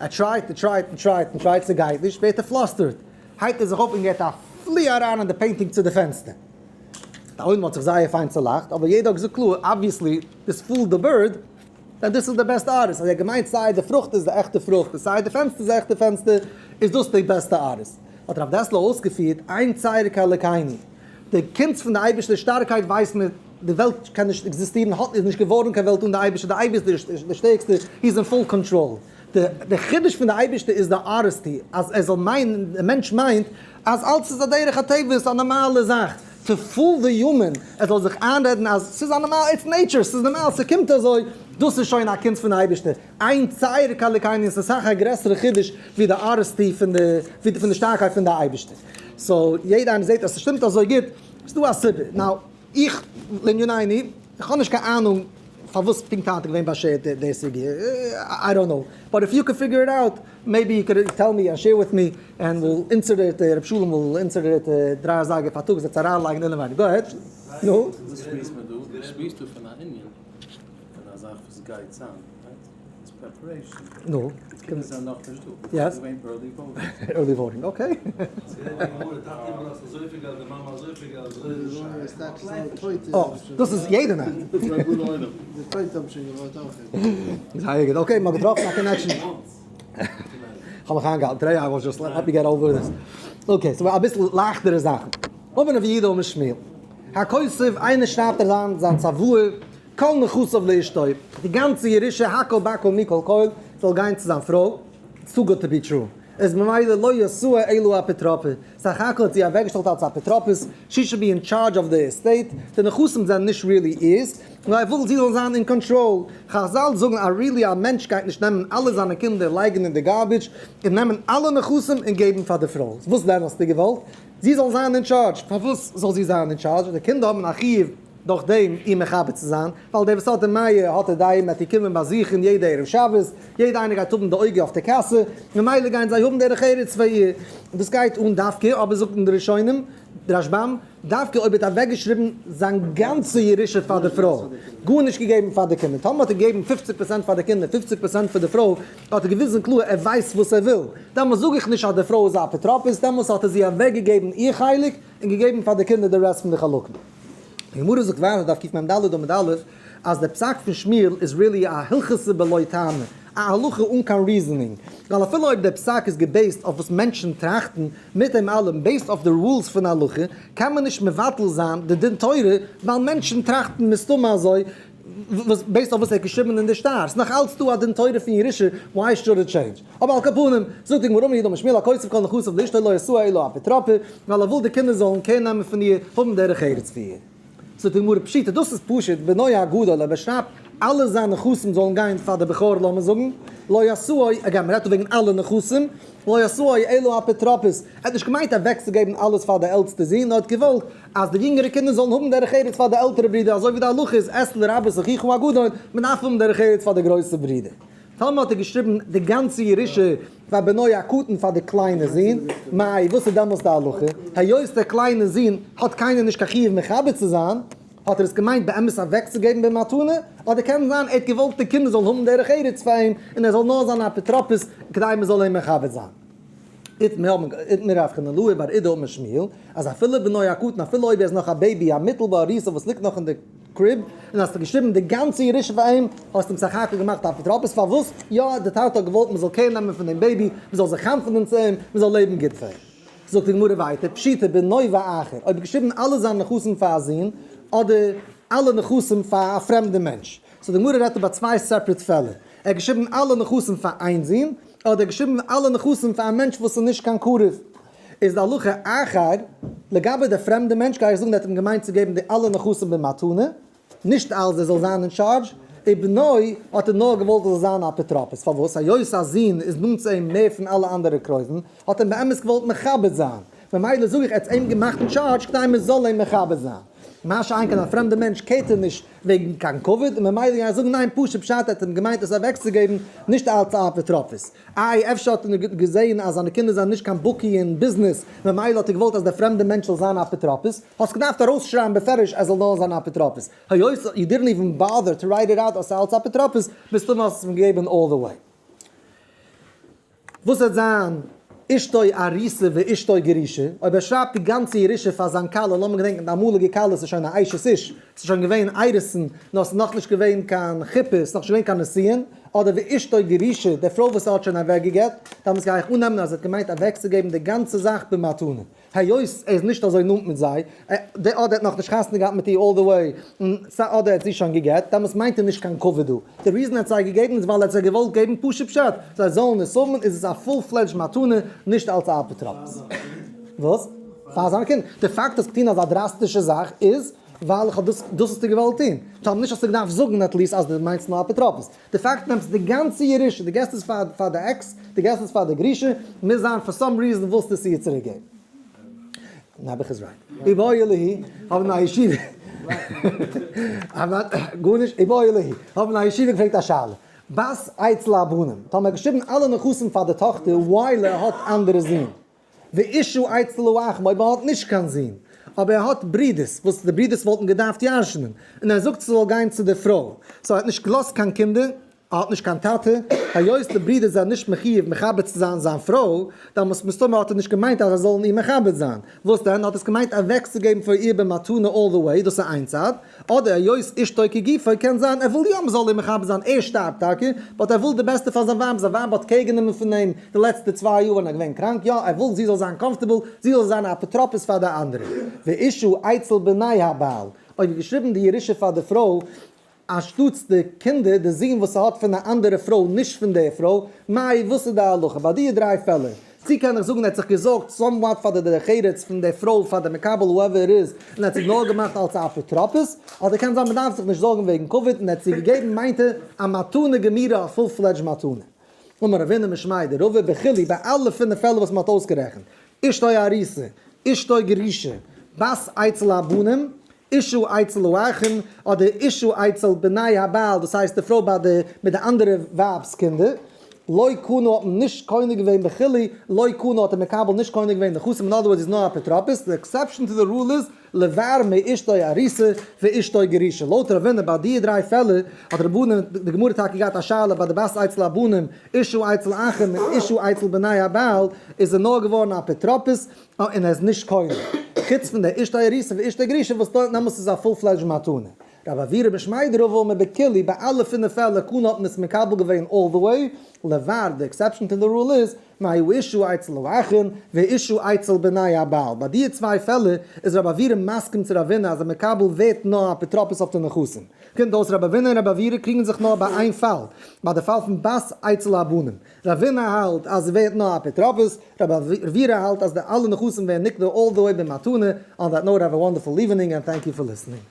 ער try ט און try ט און try ט און try ט ס'גייט נישט ווערט ער flustered הייבט ער זיך אויף און געט א פלי אריין אין די painting צו די פענסטער. די עולם האט זיך זייער פיין צולאכט, אבער יעדער האט געזאגט קלאר, obviously this fooled the bird, then this is the best artist, אז ער האט געמיינט סיי די פרוכט איז די עכטע פרוכט און סיי די פענסטער איז די עכטע פענסטער, איז דאס די בעסטע ארטיסט. האט רב דעסלער אויסגעפירט, אין צייר כאלוקינו. די קונץ פון די אייבערשטער'ס שטארקייט ווייסט מען, די וועלט קען נישט עקזיסטירן, האט איז נישט געווארן קיין וועלט אן די אייבערשטער, די אייבערשטער איז דער שטערקסטער, he is in full control. די חידוש פון די אייבערשטער איז די honesty, אז ער זאל מיינען, די מענטש מיינט אז אלץ איז א דרך הטבע, ס'איז א נארמאלע זאך, to fool the human, ער זאל זיך איינרעדן אז ס'איז א נארמאל, it's nature, ס'איז נארמאל, ס'קומט אזוי, דאס איז שוין א קונץ פון די אייבערשטער. אין צייר כאלוקינו איז אסאך א גרעסערע חידוש ווי די honesty פון די פון די שטארקייט פון די אייבערשטער. so יעדע איינער זעט אז ס'שטימט אזוי גוט, איז דא א סיבה. now איך לענינינו, איך האב נישט קיין אהנונג פארוואס פונקט היינט איז געווען באשערט די סוגיא, I don't know, but if you can figure it out, maybe you could tell me and share with me, and we'll insert it, ר' שלום will insert it דריי אזייגער פארטאגס וועט עס אריינלייגן אינעווייניג, go ahead. נו? וואס שמועסט מען דא? שמועסט דא פון א ענין, פון א זאך וואס גייט זיין, right? איז preparation. נו. די קינדער זענען נאכנישט דא. Yes. ס'איז געווען early voting. Early voting, okay. אה, דאס איז יעדע נאכט. זייער גוט, okay, מ'האט געטראפן א connection. כ'האב מיך איינגעהאלטן, טרעי, I was just let me get over this. Okay, so אביסל לייכטערע זאכן. אמר רב יהודה אמר שמואל, הכותב, איינער שרייבט אריין זיין צוואה, כל נכסיו לאשתו, די גאנצע ירושה הכל בכל מכל כל זאל גיין צו זיין פרוי, it's too good to be true, איז ממילא לא עשאה אלא אפוטרופא, סך הכל האט זי אוועקגעשטעלט אלס אפוטרופוס, she should be in charge of the estate, די נכסים זענען נישט really אירס, נאר ער וויל זי זאל זיין אין קאנטראל, חזל זאגן אז really א מענטש גייט נישט נעמען אלע זיינע קינדער לייגן אין די garbage, און נעמען אלע נכסים און געבן פאר די פרוי, וואס דען האסטו געוואלט? זי זאל זיין אין טשארדזש, פארוואס זאל זי זיין אין טשארדזש? די קינדער האבן א חיוב דורך דעם איר מכבד צו זיין, ווייל דער וואס האט די מאה האט די דעה, מ'עט איר קומען באזוכן יעדע ערב שבת, יעדע איינער גייט האבן די אויגע אויף די קאסע, ממילא גייען זיי האבן דרך ארץ פאר איר, דאס גייט אן דווקא, אבער זאגט אין די ראשונים, די רשבם, דווקא אויב ער האט אוועקגעשריבן זיין גאנצע ירושה פאר די פרוי, גארנישט געגעבן פאר די קינדער, טאמער האט ער געגעבן פופציג פראצענט פאר די קינדער, פופציג פראצענט פאר די פרוי, האט ער געוויזן קלאר ער ווייסט וואס ער וויל, דעמאלס זאג איך נישט אז די פרוי איז א אפוטרופוס, דעמאלס האט ער זי אוועקגעגעבן איר חלק און געגעבן פאר די קינדער די רעסט פון די חלקים. די גמרא זאגט ווייטער דף קמ ד עמוד א' אז דער פסק פון שמואל איז really א הלכתא בלא טעמא, א הלכה אן קיין reasoning, ווייל אפילו אויב דער פסק איז גע base ט אויף וואס מענטשן טראכטן, מיט דעם אלעם, based אויף די rules פון הלכה, קען מען נישט מבטל זיין די דין תורה ווייל מענטשן טראכטן מסתמא אזוי, וואס based אויף וואס ער האט געשריבן אין די שטר, ס'איז נאך אלץ דא א דין תורה פון ירושה, why should it change? אבער על כל פנים, זאגט די גמרא אמר יהודה אמר שמואל הכותב כל נכסיו לאשתו לא עשאה אלא אפוטרופא, ווייל ער וויל די קינדער זאלן care נעמען פון איר, האבן דרך ארץ פאר איר. זאגט די גמרא פשיטא, דאס איז פשוט, בנו הגדול, אויב ער שרייבט אלע זיינע נכסים זאלן גיין פאר די בכור לאמיר זאגן, לא עשאה, again מ'רעדט דא וועגן אלע נכסים, לא עשאה אלא אפוטרופוס, ער האט נישט געמיינט אוועקצוגעבן אלעס פאר די עלטסטע זון, נאר ער האט געוואלט אז די יונגערע קינדער זאלן האבן דרך ארץ פאר די עלטערע ברידער, אזוי ווי די הלכה איז עשה לרבות אחיך הגדול, מען דארף האבן דרך ארץ פאר די גרויסע ברידער. טאמער האט ער געשריבן די גאנצע ירושה פאר בנו הקטן פאר די קליינע זון, מאי וואס איז דעמאלס די הלכה? היות דער קליינע זון האט קיינער נישט קיין חיוב מכבד צו זיין, האט ער עס געמיינט באמת אוועקצוגעבן במתנה, אדער קען זיין ער האט געוואלט די קינדער זאלן האבן דרך ארץ פאר אים און ער זאל נאר זיין אפוטרופוס כדי מען זאל אים מכבד זיין. איתמר רב חנילאי בר אידא אמר שמואל, אז אפילו בנו הקטן אפילו אויב ער איז נאך א baby א מוטל בעריסה וואס ליגט נאך אין די crib, און האסט געשריבן די גאנצע ירושה פאר אים, האסט אים סך הכל געמאכט אפוטרופוס, פארוואס? יא, די טאטע האט געוואלט מען זאל care נעמען פון דעם baby, מען זאל זיך חנפ'נען צו אים, מען זאל לעבן גוט פאר אים. זאגט די גמרא ווייטער, פשיטא בנו ואחר, אויב געשריבן אלע זיינע נכסים פאר א זון, אדער אלע נכסים פאר א פרעמדע מענטש. so די גמרא רעדט איבער צוויי separate פעלער. ער האט געשריבן אלע נכסים פאר איין זון, אדער ער האט געשריבן אלע נכסים פאר א מענטש וואס איז נישט קיין קרוב. איז די הלכה אחר, לגבי די פרעמדע מענטש גיי איך זאגן ער האט אים געמיינט צו געבן די אלע נכסים במתנה, נישט אלס ער זאל זיין אין טשארדזש, ובנו האט ער נאר געוואלט ער זאל זיין אפוטרופוס, פארוואס? היות א זון איז נאנט צו אים מער פון אלע אנדערע קרובים, האט אים באמת געוואלט מכבד זיין, ממילא זאג איך ער האט אים געמאכט אין טשארדזש כדי מען זאל אים מכבד זיין. מה שאין כן א פרעמדע מענטש care ט ער נישט וועגן קיין כבוד, און ממילא גיי איך זאגן ניין פשוט פשט ער האט אים געמיינט עס אוועקצוגעבן נישט אלס א אפוטרופוס. איי אפשר האט ער געזעהן אז זיינע קינדער זענען נישט קיין בקי אין ביזנעס ממילא האט ער געוואלט אז דער פרעמדע מענטש זאל זיין א אפוטרופוס, האסט געדארפט ארויסשרייבן בפירוש ער זאל נאר זיין א אפוטרופוס, היות you didn't even bother to write it out אז ס'איז אלס אפוטרופוס, מסתמא האסט עס אים געגעבן all the way. וואס וועט זיין אשתו ארוסה ואשתו גרושה, אויב ער שרייבט די גאנצע ירושה פאר זיין כלה, לאמיר געדענקען די אמאליגע כלה איז שוין א אשת איש, ס'איז שוין געווען אירוסין, נאר ס'איז נאכנישט געווען קיין חופה, ס'איז נאכנישט געווען קיין נישואין, אדער ואשתו גרושה, די פרוי וואס ער האט שוין אוועקגעגעט, דאמאלס גיי איך אננעמען אז ער האט געמיינט אוועקצוגעבן די גאנצע זאך במתנה. היות ער איז נישט אזוי נאנט מיט זיי, אדער ער האט נאכנישט חתונה געהאט מיט איר all the way, און אדער ער האט זי שוין גע'גט, דאמאלס מיינט ער נישט קיין כבוד דא. די reason ער האט זיי געגעבן איז ווייל ער האט זיי געוואלט געבן פשוט פשט, זיי זאלן עס האבן, איז עס א full fledged מתנה, נישט אלס א אפוטרופוס. וואס? פאר זיינע קינדער. די פאקט אז געטון אזא דראסטישע זאך איז ווייל איך האב דאס, דאס האסטו געוואלט טון. טאמער נישט האסטו געדארפט זאגן at least אז דו מיינסט נאר אפוטרופוס. די פאקט נעמסט די גאנצע ירושה, דו געסט עס פאר פאר די ex, דו געסט עס פאר די גרושה, מוז זיין for some reason ווילסטו עס איר צוריק געבן. נעבעך איז right. איבעיא להו, האבן א ישיבה גארנישט, איבעיא להו, האבן א ישיבה געפרעגט א שאלה. בת אצל הבנים, טאמער האט געשריבן אלע נכסים פאר די טאכטער ווייל ער האט אנדערע זין. ואשה אצל האחים אויב ער האט נישט קיין זון, אבער ער האט ברידערס וואס די ברידערס וואלטן געדארפט ירש'נען, און ער זאגט ס'זאל גיין צו די פרוי, so ער האט נישט געלאזט קיין קינדער, ער האט נישט קיין טאטע, היות די ברידערס זענען נישט מחיוב מכבד צו זיין זיין פרוי, דאמאלס מסתמא האט ער נישט געמיינט אז זיי זאלן איר מכבד זיין, וואס דען האט עס געמיינט אוועקצוגעבן פאר איר במתנה all the way, דאס איז איין צד, אדער היות אשתו כגופו קען זיין ער וויל יא מ'זאל אים מכבד זיין ער שטארבט טאקע but ער וויל די בעסטע פאר זיין ווייב, זיין ווייב האט קעיר גענומען פון אים די לעצטע צוויי יאר ווען ער געווען קראנק, יא ער וויל זי זאל זיין comfortable, זי זאל זיין א אפוטרופוס פאר די אנדערע. ואשה אצל בני הבעל, אויב איז געשריבן די ירושה פאר די פרוי אנשטאטס די קינדער, די זון וואס ער האט פון א אנדערע פרוי נישט פון די פרוי, מאי וואס איז די הלכה ביי די דריי פעלער? צו קען איך זאגן ער האט זיך געזארגט somewhat פאר די דרך ארץ פון די פרוי פאר די מקבל whoever it is און ער האט זיך נאר געמאכט אלס א אפוטרופוס, אדער קען זיין מ'דארף זיך נישט זארגן וועגן כבוד און ער האט זי געגעבן מיינט ער א מתנה גמירה א full fledged מתנה. אמר רבינא משמיה דרבא בכולהו ביי אלע פינף פעלער וואס מ'האט אויסגערעכנט, אשתו ארוסה, אשתו גרושה, בת אצל הבנים, אשה אצל האחים, אדער אשה אצל בני הבעל, דאס הייסט די פרוי ביי די מיט די אנדערע ווייב'ס קינדער, לא קנה האט מען נישט קונה געווען בכולהו, לא קנה האט דער מקבל נישט קונה געווען נכסים, אין other words איז נאר אפוטרופוס, די exception to the rule איז לבר מאשתו ארוסה ואשתו גרושה, לויט רבינא ביי די דריי פעלער האט רבנן די גמרא טאקע געהאט א שאלה ביי די בת אצל הבנים, אשה אצל האחים און אשה אצל בני הבעל, איז ער נאר געווארן אפוטרופוס, און ער איז נישט קונה. חוץ פון די אשתו ארוסה ואשתו גרושה וואס דארט דעמאלס איז א full fledged מתנה. רב עוירא משמיה דרבא אמר בכולהו ביי אלע פינף פעלער קנה האט מען עס מקבל געווען all the way, לבר די exception to the rule איז, מאי אשה אצל האחים ואשה אצל בני הבעל. ביי די צוויי פעלער איז רב עוירא מסכים צו רבינא אז א מקבל ווערט נאר אפוטרופוס אויף די נכסים. קומט אויס רב אבינא און רב עוירא קריגן זיך נאר ביי איין פאל, ביי די פאל פון בת אצל הבנים. רבינא האלט אז ווערט נאר אפוטרופוס, רבי עוירא האלט אז די אלע נכסים ווערן נקנה all the way במתנה, on that note have a wonderful evening and thank you for listening.